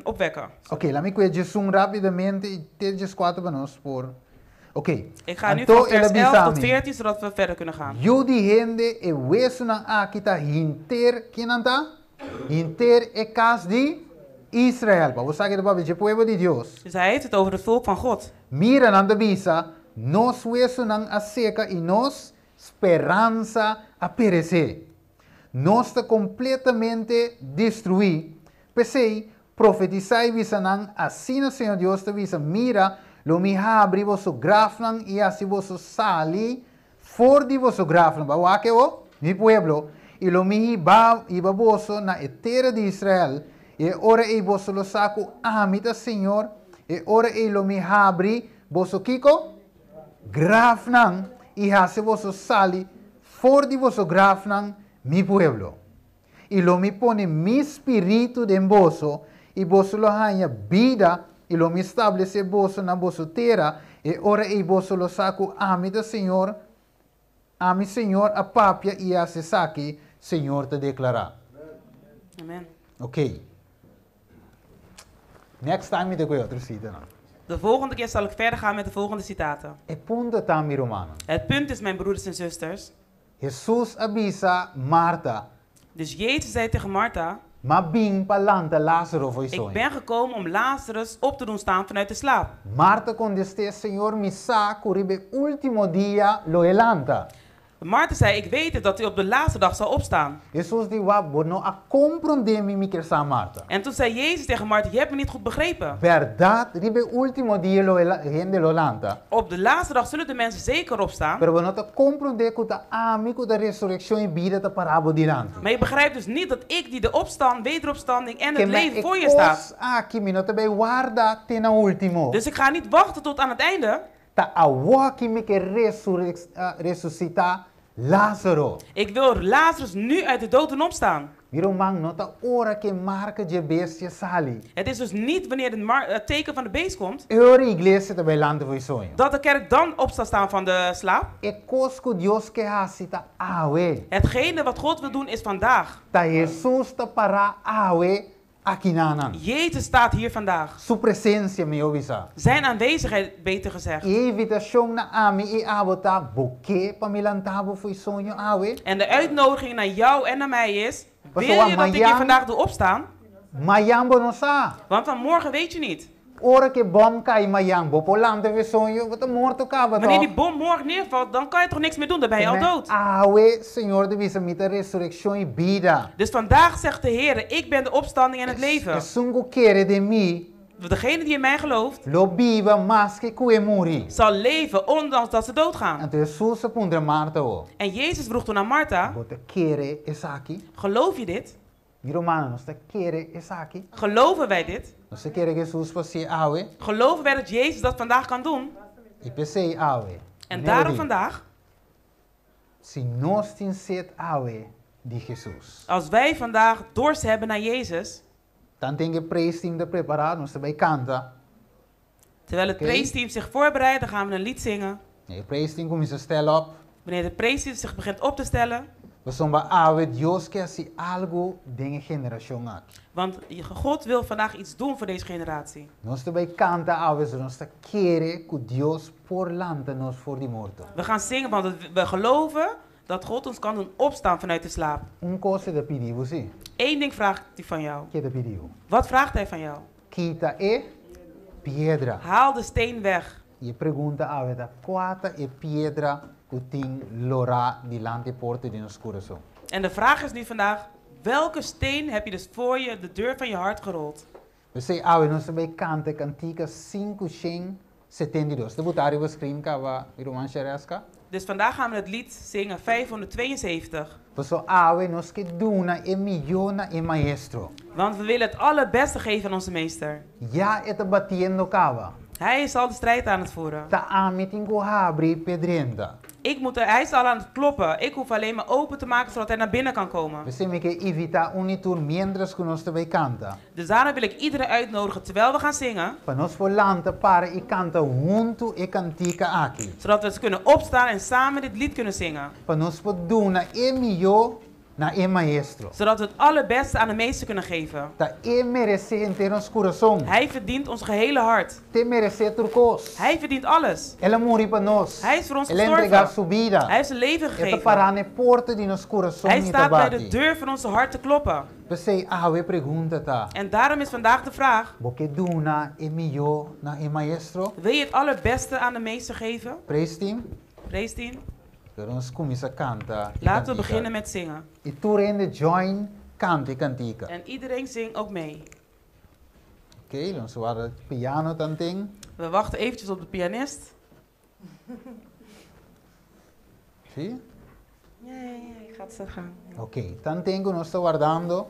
opwekken. Ok, laat mi kue djesun rápidamente i te djeskuater pa nos por. Ok. Ik ga nu Anto van vers el a bisa 11 tot mi, 14, zodat we verder kunnen gaan. Yu di hende e wesunan aki ta hinter kinan ta? Hinter e kas di Israel. Pa bo sa ke ta papia dje pueblo di Dios. Dus hij heeft het over het volk van God. Mira nan ta bisa, nos wesunan a seka i nos speransa a peresé. Nos ta kompletamente destruí. P'esei, profetisá i bisa nan, Asina Señor Dios ta bisa, Mira, Lo mi habri boso grafnan i hasi boso sali for di boso grafnan. Bo a wak e o, mi pueblo, i lo mi hiba hiba boso na e tera di Israel, i e ora ei boso lo sa ku ami ta señor, e ora ei lo mi habri boso kiko? Grafnan, i hasi boso sali for di boso grafnan, mi pueblo. I lo mi pone mi spiritu den boso, i boso lo haña bida, i lo mi stablesé boso na boso tera, e ora ei boso lo sa ku ami ta señor, ami señor a papia i a hasi esaki, señor ta deklará. Amen. Ok. Next time mi ta kohe otro sitanan. De volgende keer zal ik verder gaan met de volgende citaten. E punto ta, mi rumannan. Het punt is, mijn broeders en zusters. Hesus a bisa Marta. Dus Jezus zei tegen Martha. M'a bin pa lanta Lázaro fo'i Ik soño. ben gekomen om Lazarus op te doen staan vanuit de slaap. Marta kontest'é, Señor, mi sa ku riba e último dia lo e lanta. Martha zei, Ik weet het dat hij op de laatste dag zal opstaan. Hesus di, Wak, bo no a komprondé mi, mi kier sa, Marta. En toen zei Jezus tegen Martha, Je hebt me niet goed begrepen. Bèrdat, riba e último dia lo e hende lo lanta. Op de laatste dag zullen de mensen zeker opstaan. Pero bo no ta komprondé ku ta ami ku ta resurekshon i bida ta pará bo dilanti. Maar je begrijpt dus niet dat ik die de opstand, wederopstanding en het Ke men leven e voor je staat. kos aki mi no ta bai warda te na último. Dus ik ga niet wachten tot aan het einde. Ta awoki mi ke resusitá Lázaro. Ik wil Lazarus nu uit de dood doen opstaan. Mi ruman, no ta ora ku e marka dje bestia sali. Het is dus niet wanneer het het teken van de beest komt, E ora iglesia ta bai lanta fo'i soño. dat de kerk dan op zal staan van de slaap. E kos ku Dios ke hasi ta awe. Hetgene wat God wil doen is vandaag. Ta Hesus ta pará awe akinanan. Jezus staat hier vandaag. Su presensia, mihó bisá. Zijn aanwezigheid, beter gezegd. E invitashon na ami i abo ta, Bo ke pa mi lanta bo fo'i soño awe? En de uitnodiging naar jou en naar mij is, wil Pasobra je dat ik je mañan vandaag doe opstaan? Mañan bo no sa. Want van morgen weet je niet. Ora ku e bòm kai mañan, bo por lanta fo'i soño, bo ta morto kaba Wanneer tòg? die bom morgen neervalt, dan kan je toch niks meer doen, dan ben je al dood. Awe, Señor ta bisa, mi ta resurekshon i bida. Dus vandaag zegt de Heer, ik ben de opstanding en het leven. Esun ku kere den mi, Degene die in mij gelooft, lo biba maske ku e muri. zal leven ondanks dat ze doodgaan. Anto Hesus a puntra Marta o. En Jezus vroeg toen aan Martha, Bo ta kere esaki? geloof je dit? Mi rumannan, nos ta kere esaki? Geloven wij dit? Nos ta kere ku Hesus por hasié awe? Geloven wij dat Jezus dat vandaag kan doen? I p'esei awe. En Manera daarom di, vandaag, Si nos tin set awe di Hesus. als wij vandaag dorst hebben naar Jezus, Tanten e praise team ta prepará, nos ta bai kanta. terwijl het Oké. praise team zich voorbereidt, dan gaan we een lied zingen. E praise team kuminsá stel op. Wanneer het praise team zich begint op te stellen, Pasobra awe Dios ke hasi algu den e generashon aki. Want God wil vandaag iets doen voor deze generatie. Nos ta bai kanta awe so nos ta kere ku Dios por lanta nos for di morto. We gaan zingen, want we geloven dat God ons kan doen opstaan vanuit de slaap. Un kos e ta pidi bo si. Eén ding vraagt hij van jou. Ke e ta pidi bo? Wat vraagt hij van jou? Kita e piedra. Haal de steen weg. I e pregunta awe ta kua ta e piedra ku tin lorá dilanti e porta di nos kurason? En de vraag is nu vandaag, welke steen heb je dus voor je de deur van je hart gerold? P'esei awe nos ta bai kanta e kantika sinku shen setenta i dos. Ta buta ariba screen kaba mi ruman Shereska? Dus vandaag gaan we het lied zingen 572. Paso awe nos ke duna e mihó na e maestro. Want we willen het allerbeste geven aan onze meester. Ya e ta batiendo kaba. Hij is al de strijd aan het voeren. Ta ami tin ku habri p'e drenta. Ik moet, hij is al aan het kloppen. Ik hoef alleen maar open te maken zodat hij naar binnen kan komen. P'esei mi ke invitá un i tur miéntras ku nos ta bai kanta. Dus daarom wil ik iedereen uitnodigen terwijl we gaan zingen. Pa nos por lanta para i kanta huntu e kantika aki. Zodat we eens kunnen opstaan en samen dit lied kunnen zingen. Pa nos por duna e mihó na e maestro. Zodat we het allerbeste aan de meester kunnen geven. Ta e meresé henter nos kurason. Hij verdient ons gehele hart. T'e meresé tur kos. Hij verdient alles. El a muri pa nos. Hij is voor ons El a entregá gestorven. su bida. Hij heeft zijn leven E ta gegeven. pará na e porta di nos kurason Hij i ta staat bij de bati. deur van onze hart te kloppen. P'esei awe e pregunta ta. En daarom is vandaag de vraag. Bo ke duna e mihó na e maestro? Wil je het allerbeste aan de meester geven? Praise team. Praise team. Pero nos kuminsá kanta e Laten we kantika. beginnen met zingen. I tur hende join kanta e kantika. En iedereen zingt ook mee. Oké, nos warda piano tanten. We wachten eventjes op de pianist. Si? Ja, ik ga het zo gaan. Oké, tanten ku nos ta wardando.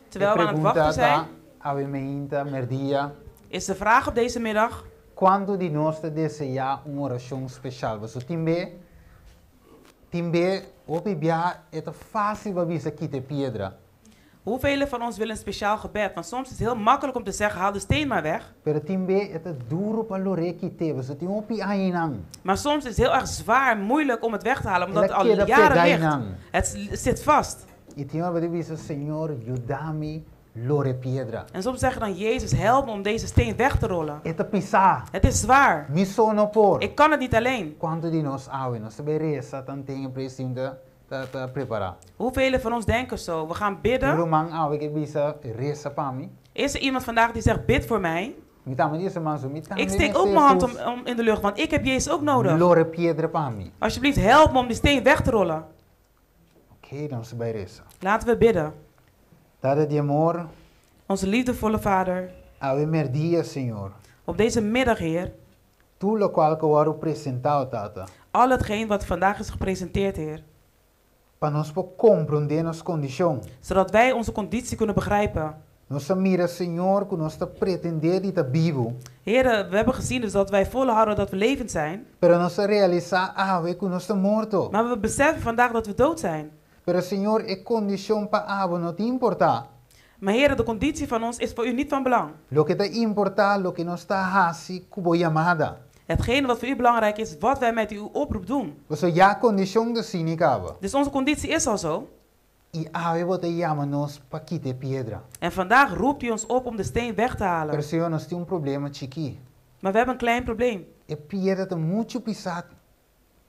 Terwijl we aan het wachten zijn, Awe meinta, merdia. Is de vraag op deze middag: Kuantu di nos ta deseá un orashon speshal? Pasobra tin be, tin be, hopi bia e ta fásil pa bisa kita e piedra. Hoeveel van ons willen een speciaal gebed? Want soms is het heel makkelijk om te zeggen: haal de steen maar weg. Pero tin be e ta duru pa lor'é kit'é, pasobra tin hopi añanan. Maar soms is het heel erg zwaar en moeilijk om het weg te halen, omdat El het a al keda jaren pegá ligt. einan. Het zit vast. I tin ora bo ta bisa, Señor, yuda mi lora e piedra. En soms zeggen dan: Jezus, help me om deze steen weg te rollen. E ta pisá. Het is zwaar. Mi so no por. Ik kan het niet alleen. Kuantu di nos awe nos ta bai resa tanten e presim ta ta ta prepará? Hoeveel van ons denken zo? We gaan Un bidden. ruman awe ke bisa, Resa pa mi. Is er iemand vandaag die zegt: bid voor mij? Mi tambe di esei man, mi tambe Ik steek mester ook mijn hand Hesus om in de lucht, want ik heb Jezus ook nodig. lora e piedra pa mi. Alsjeblieft, help me om die steen weg te rollen. Oké, nos ta bai resa. Laten we bidden. Tata di amor. Onze liefdevolle Vader. Awe merdia, Señor. Op deze middag, Heer. Tur lokual ku a wòrdu presentá, Tata. Al hetgeen wat vandaag is gepresenteerd, Heer. Pa nos por komprondé nos kondishon. Zodat wij onze conditie kunnen begrijpen. Nos a mira, Señor, ku nos ta pretendé di ta bibu. Heer, we hebben gezien dus dat wij volhouden dat we levend zijn. Pero nos a realisá awe ku nos ta morto. Maar we beseffen vandaag dat we dood zijn. Pero Señor, e kondishon pa abo no ta importá. Maar Heer, de conditie van ons is voor u niet van belang. Loke ta importá, loke nos ta hasi ku bo yamada. Hetgene wat voor u belangrijk is, wat wij met uw oproep doen. Pasobra ya kondishon ta asina kaba. Dus onze conditie is al zo. I awe bo ta yama nos pa kita e piedra. En vandaag roept u ons op om de steen weg te halen. Pero Señor, nos tin un problema chikí. Maar we hebben een klein probleem. E piedra ta muchu pisá.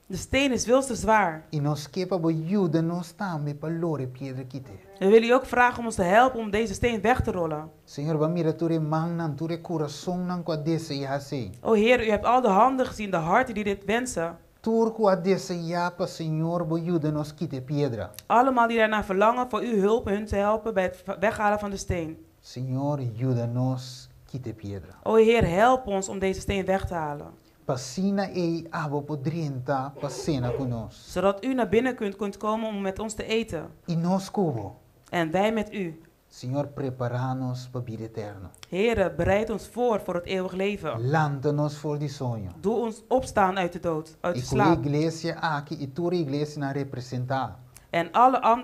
De steen is veel te zwaar. I nos ke pa bo yuda nos tambe pa lora e piedra kit'é. We willen u ook vragen om ons te helpen om deze steen weg te rollen. Señor, bo a mira tur e mannan, tur e kurasonnan ku a deseá esei. O Heer, u hebt al de handen gezien, de harten die dit wensen. Tur ku a deseá pa Señor bo yuda nos kita e piedra. Allemaal die daarna verlangen voor uw hulp hun te helpen bij het weghalen van de steen. Señor, yuda nos kita e piedra. O Heer, help ons om deze steen weg te halen. P'asina ei abo por drenta pa sena ku nos. Zodat u naar binnen kunt komen om met ons te eten. I nos ku bo. En wij met u. Señor, prepará nos pa bida eterno. Heere, bereid ons voor voor het eeuwig leven. Lanta nos for di soño. Doe ons opstaan uit de dood, uit I de ku e slaap. iglesia aki i tur e iglesianan representá. En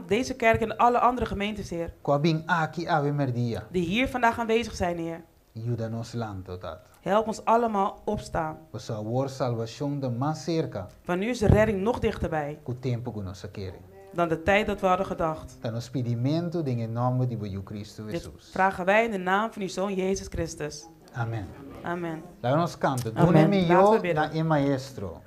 deze kerk en alle andere gemeentes, Heer. Ku a bin aki awe merdia. Die hier vandaag aanwezig zijn, Heer. Yuda nos lanta, Tata. Help ons allemaal opstaan. Pasobra awor salbashon ta mas serka. Want nu is de redding nog dichterbij. Ku tempu ku nos a kere. Dan de tijd dat we hadden gedacht. Ta nos pidimentu den e nòmber di bo Yu Kristu Dit Hesus. vragen wij in de naam van uw Zoon Jezus Christus. Amen. Amen. Laga nos kanta. Amen. Duna e mihó Laten we bidden. na e maestro.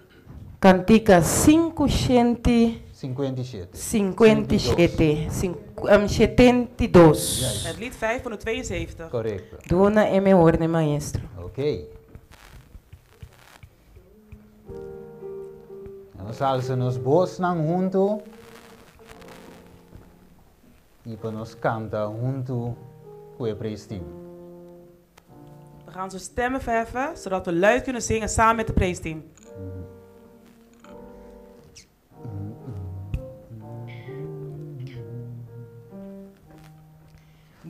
Kantika sinku shenti. 57. 57. 72. Het lied 572. Correcto. Duna e mehor na e maestro. Oké. Nos alsa nos bosnan huntu i pa nos kanta huntu ku e praise team. We gaan onze stemmen verheffen, zodat we luid kunnen zingen samen met de praise team.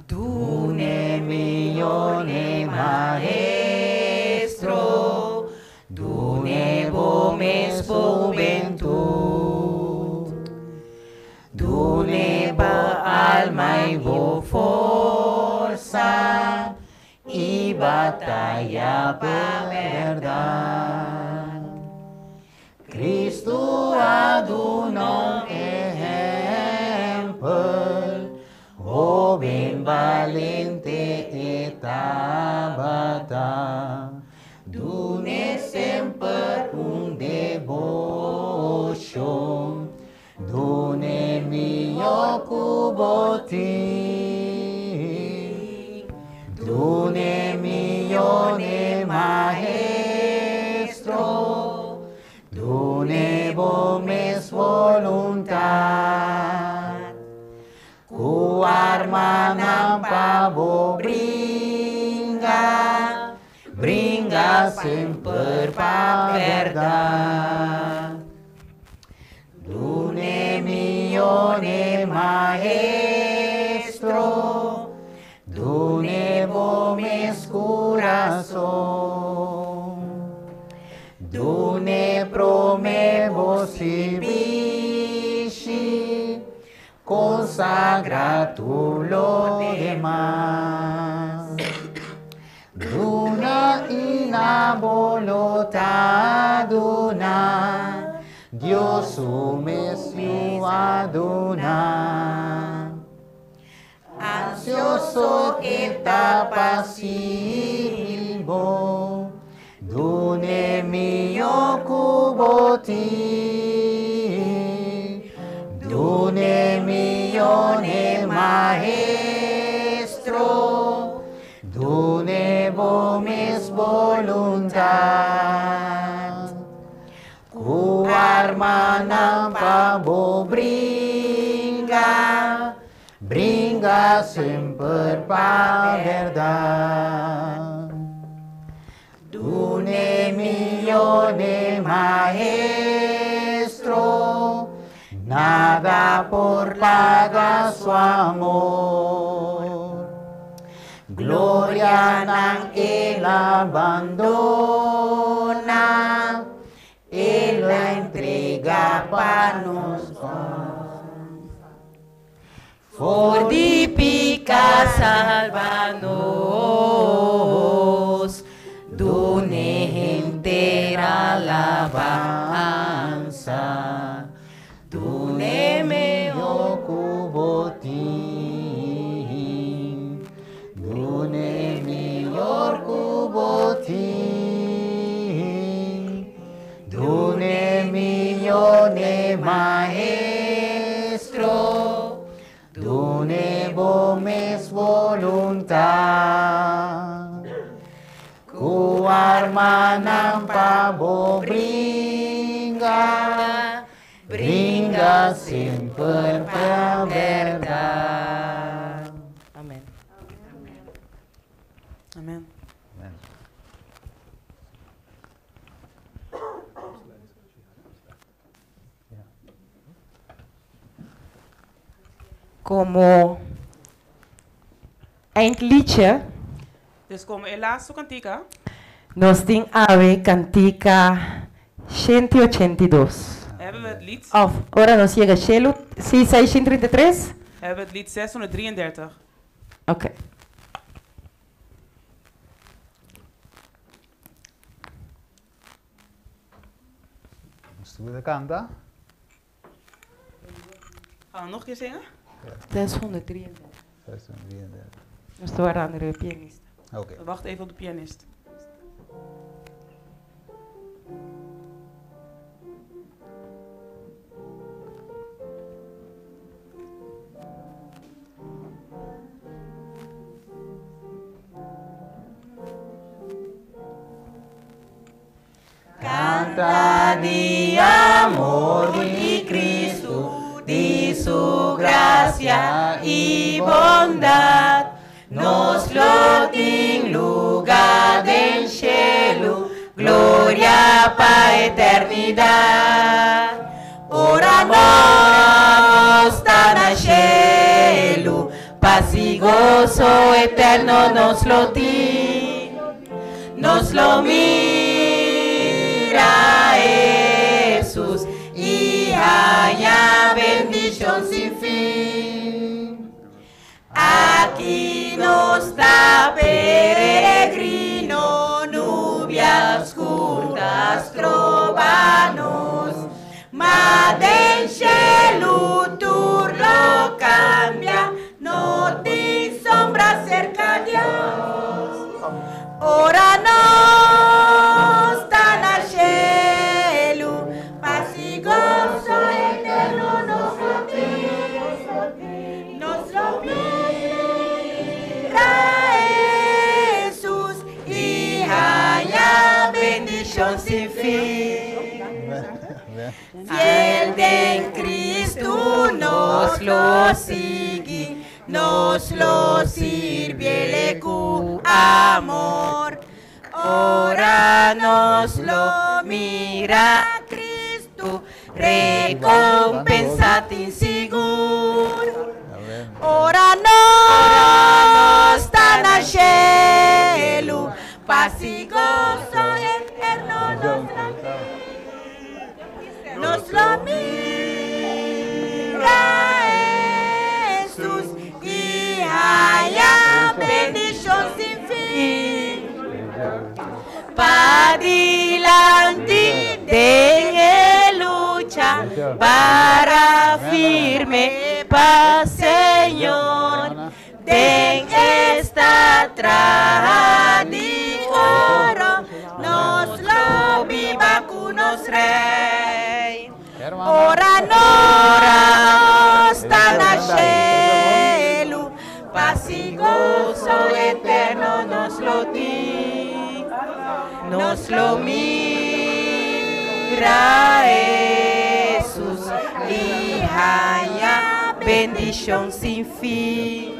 Duna e mihó na e maestro, dun'é bo mes hubentut, dun'é bo alma i bo forsa, i bataya pa bèrdat. Kristu a duna un ehèmpel, hóben balente e tabata. Dun'é semper un deboshon, dun'é mihó ku bo tin. Dun'é mihó na e maestro. semper pa bèrdat. Dun'é mihó n'e Maestro, dun'é bo mes kurason. Dun'é promé bo sirbishi, konsagrá tur lo demas. Duna i na bo lo ta duna, Dios su mes Yu a duna. Ansioso e ta pa sirbi bo, dun'é mihó ku bo tin. Dun'é mihó n'e Maestro, dun'é bo mes boluntat. Ku armanan pa bo bringa, bringa semper pa bèrdat. Dun'é mihó n'e Maestro, nada por paga su amor. Glorianan el a bandoná, el a entregá pa nos. For di piká salba nos, dun'é henter alabansa. Dun'é mihó ku bo tin, dun'é mihó ku bo tin, dun'é mihó n'e Maestro, dun'é bo mes boluntat. Ku armanan pa bo bringa, bringa semper pa bèrdat. Amen. Amen. Amen. Komo eindliedje. Dus komo e laatste kantika. Nos tin awe kantika 182. Hebben we het lied. Òf, ora nos yega shelu, si 633? Hebben we het lied 633. Oké. Nos tur kanta? Gaan we nog een keer zingen? 633. 633. Nos ta wardando e pianista. Oké. We wachten even op de pianist. Kanta di amor di Kristu, di su grasia i bondat. Nos lo tin lugá den shelu, gloria pa eternidat. Ora nos ta na shelu, pas i goso eterno nos lo tin. Nos lo mira Hesus i haña bendishon sin fin. Aki nos ta peregrino, nubia skur ta stroba nos. Ma den shelu tur lo kambia, no tin sombra serka Dios. Ora nos ta na shelu, pas i goso eterno nos lo tin. Nos lo mira Hesus i haña bendishon sin fin. Fiel den Kristu nos lo sigui, nos lo sirbié ku amor. Ora nos lo mira Cristo, recompensa tin sigur. Amen. Ora nos ta na cielo, paz y gozo eterno nos lo Nos lo mira Jesús y haya bendición sin fin. Padilanti den e lucha para firme pa Señor. Den esta traha di oro nos lo biba cu nos Rey. Ora nos ta na cielo, paz y gozo eterno nos lo tin. Nos lo mira Jesús y haya bendición sin fin.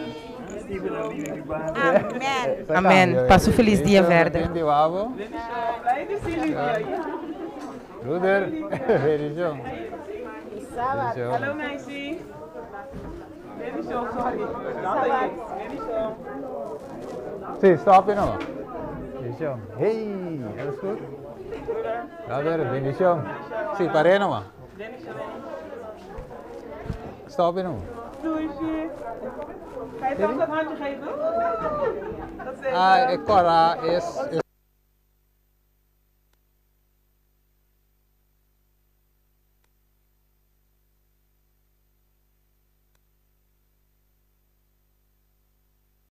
Amen. Amen. Pasa un feliz dia verder. Broeder, bendición. Bendición. Hallo meisje. Bendición, sorry. Bendición. Sí, stop je nog. Bendición. Hey, alles goed? Brother, bendición. Sí, paré nomás. Stop je nog. Doei. Ga je zelf dat handje geven? Dat is Ah, ik is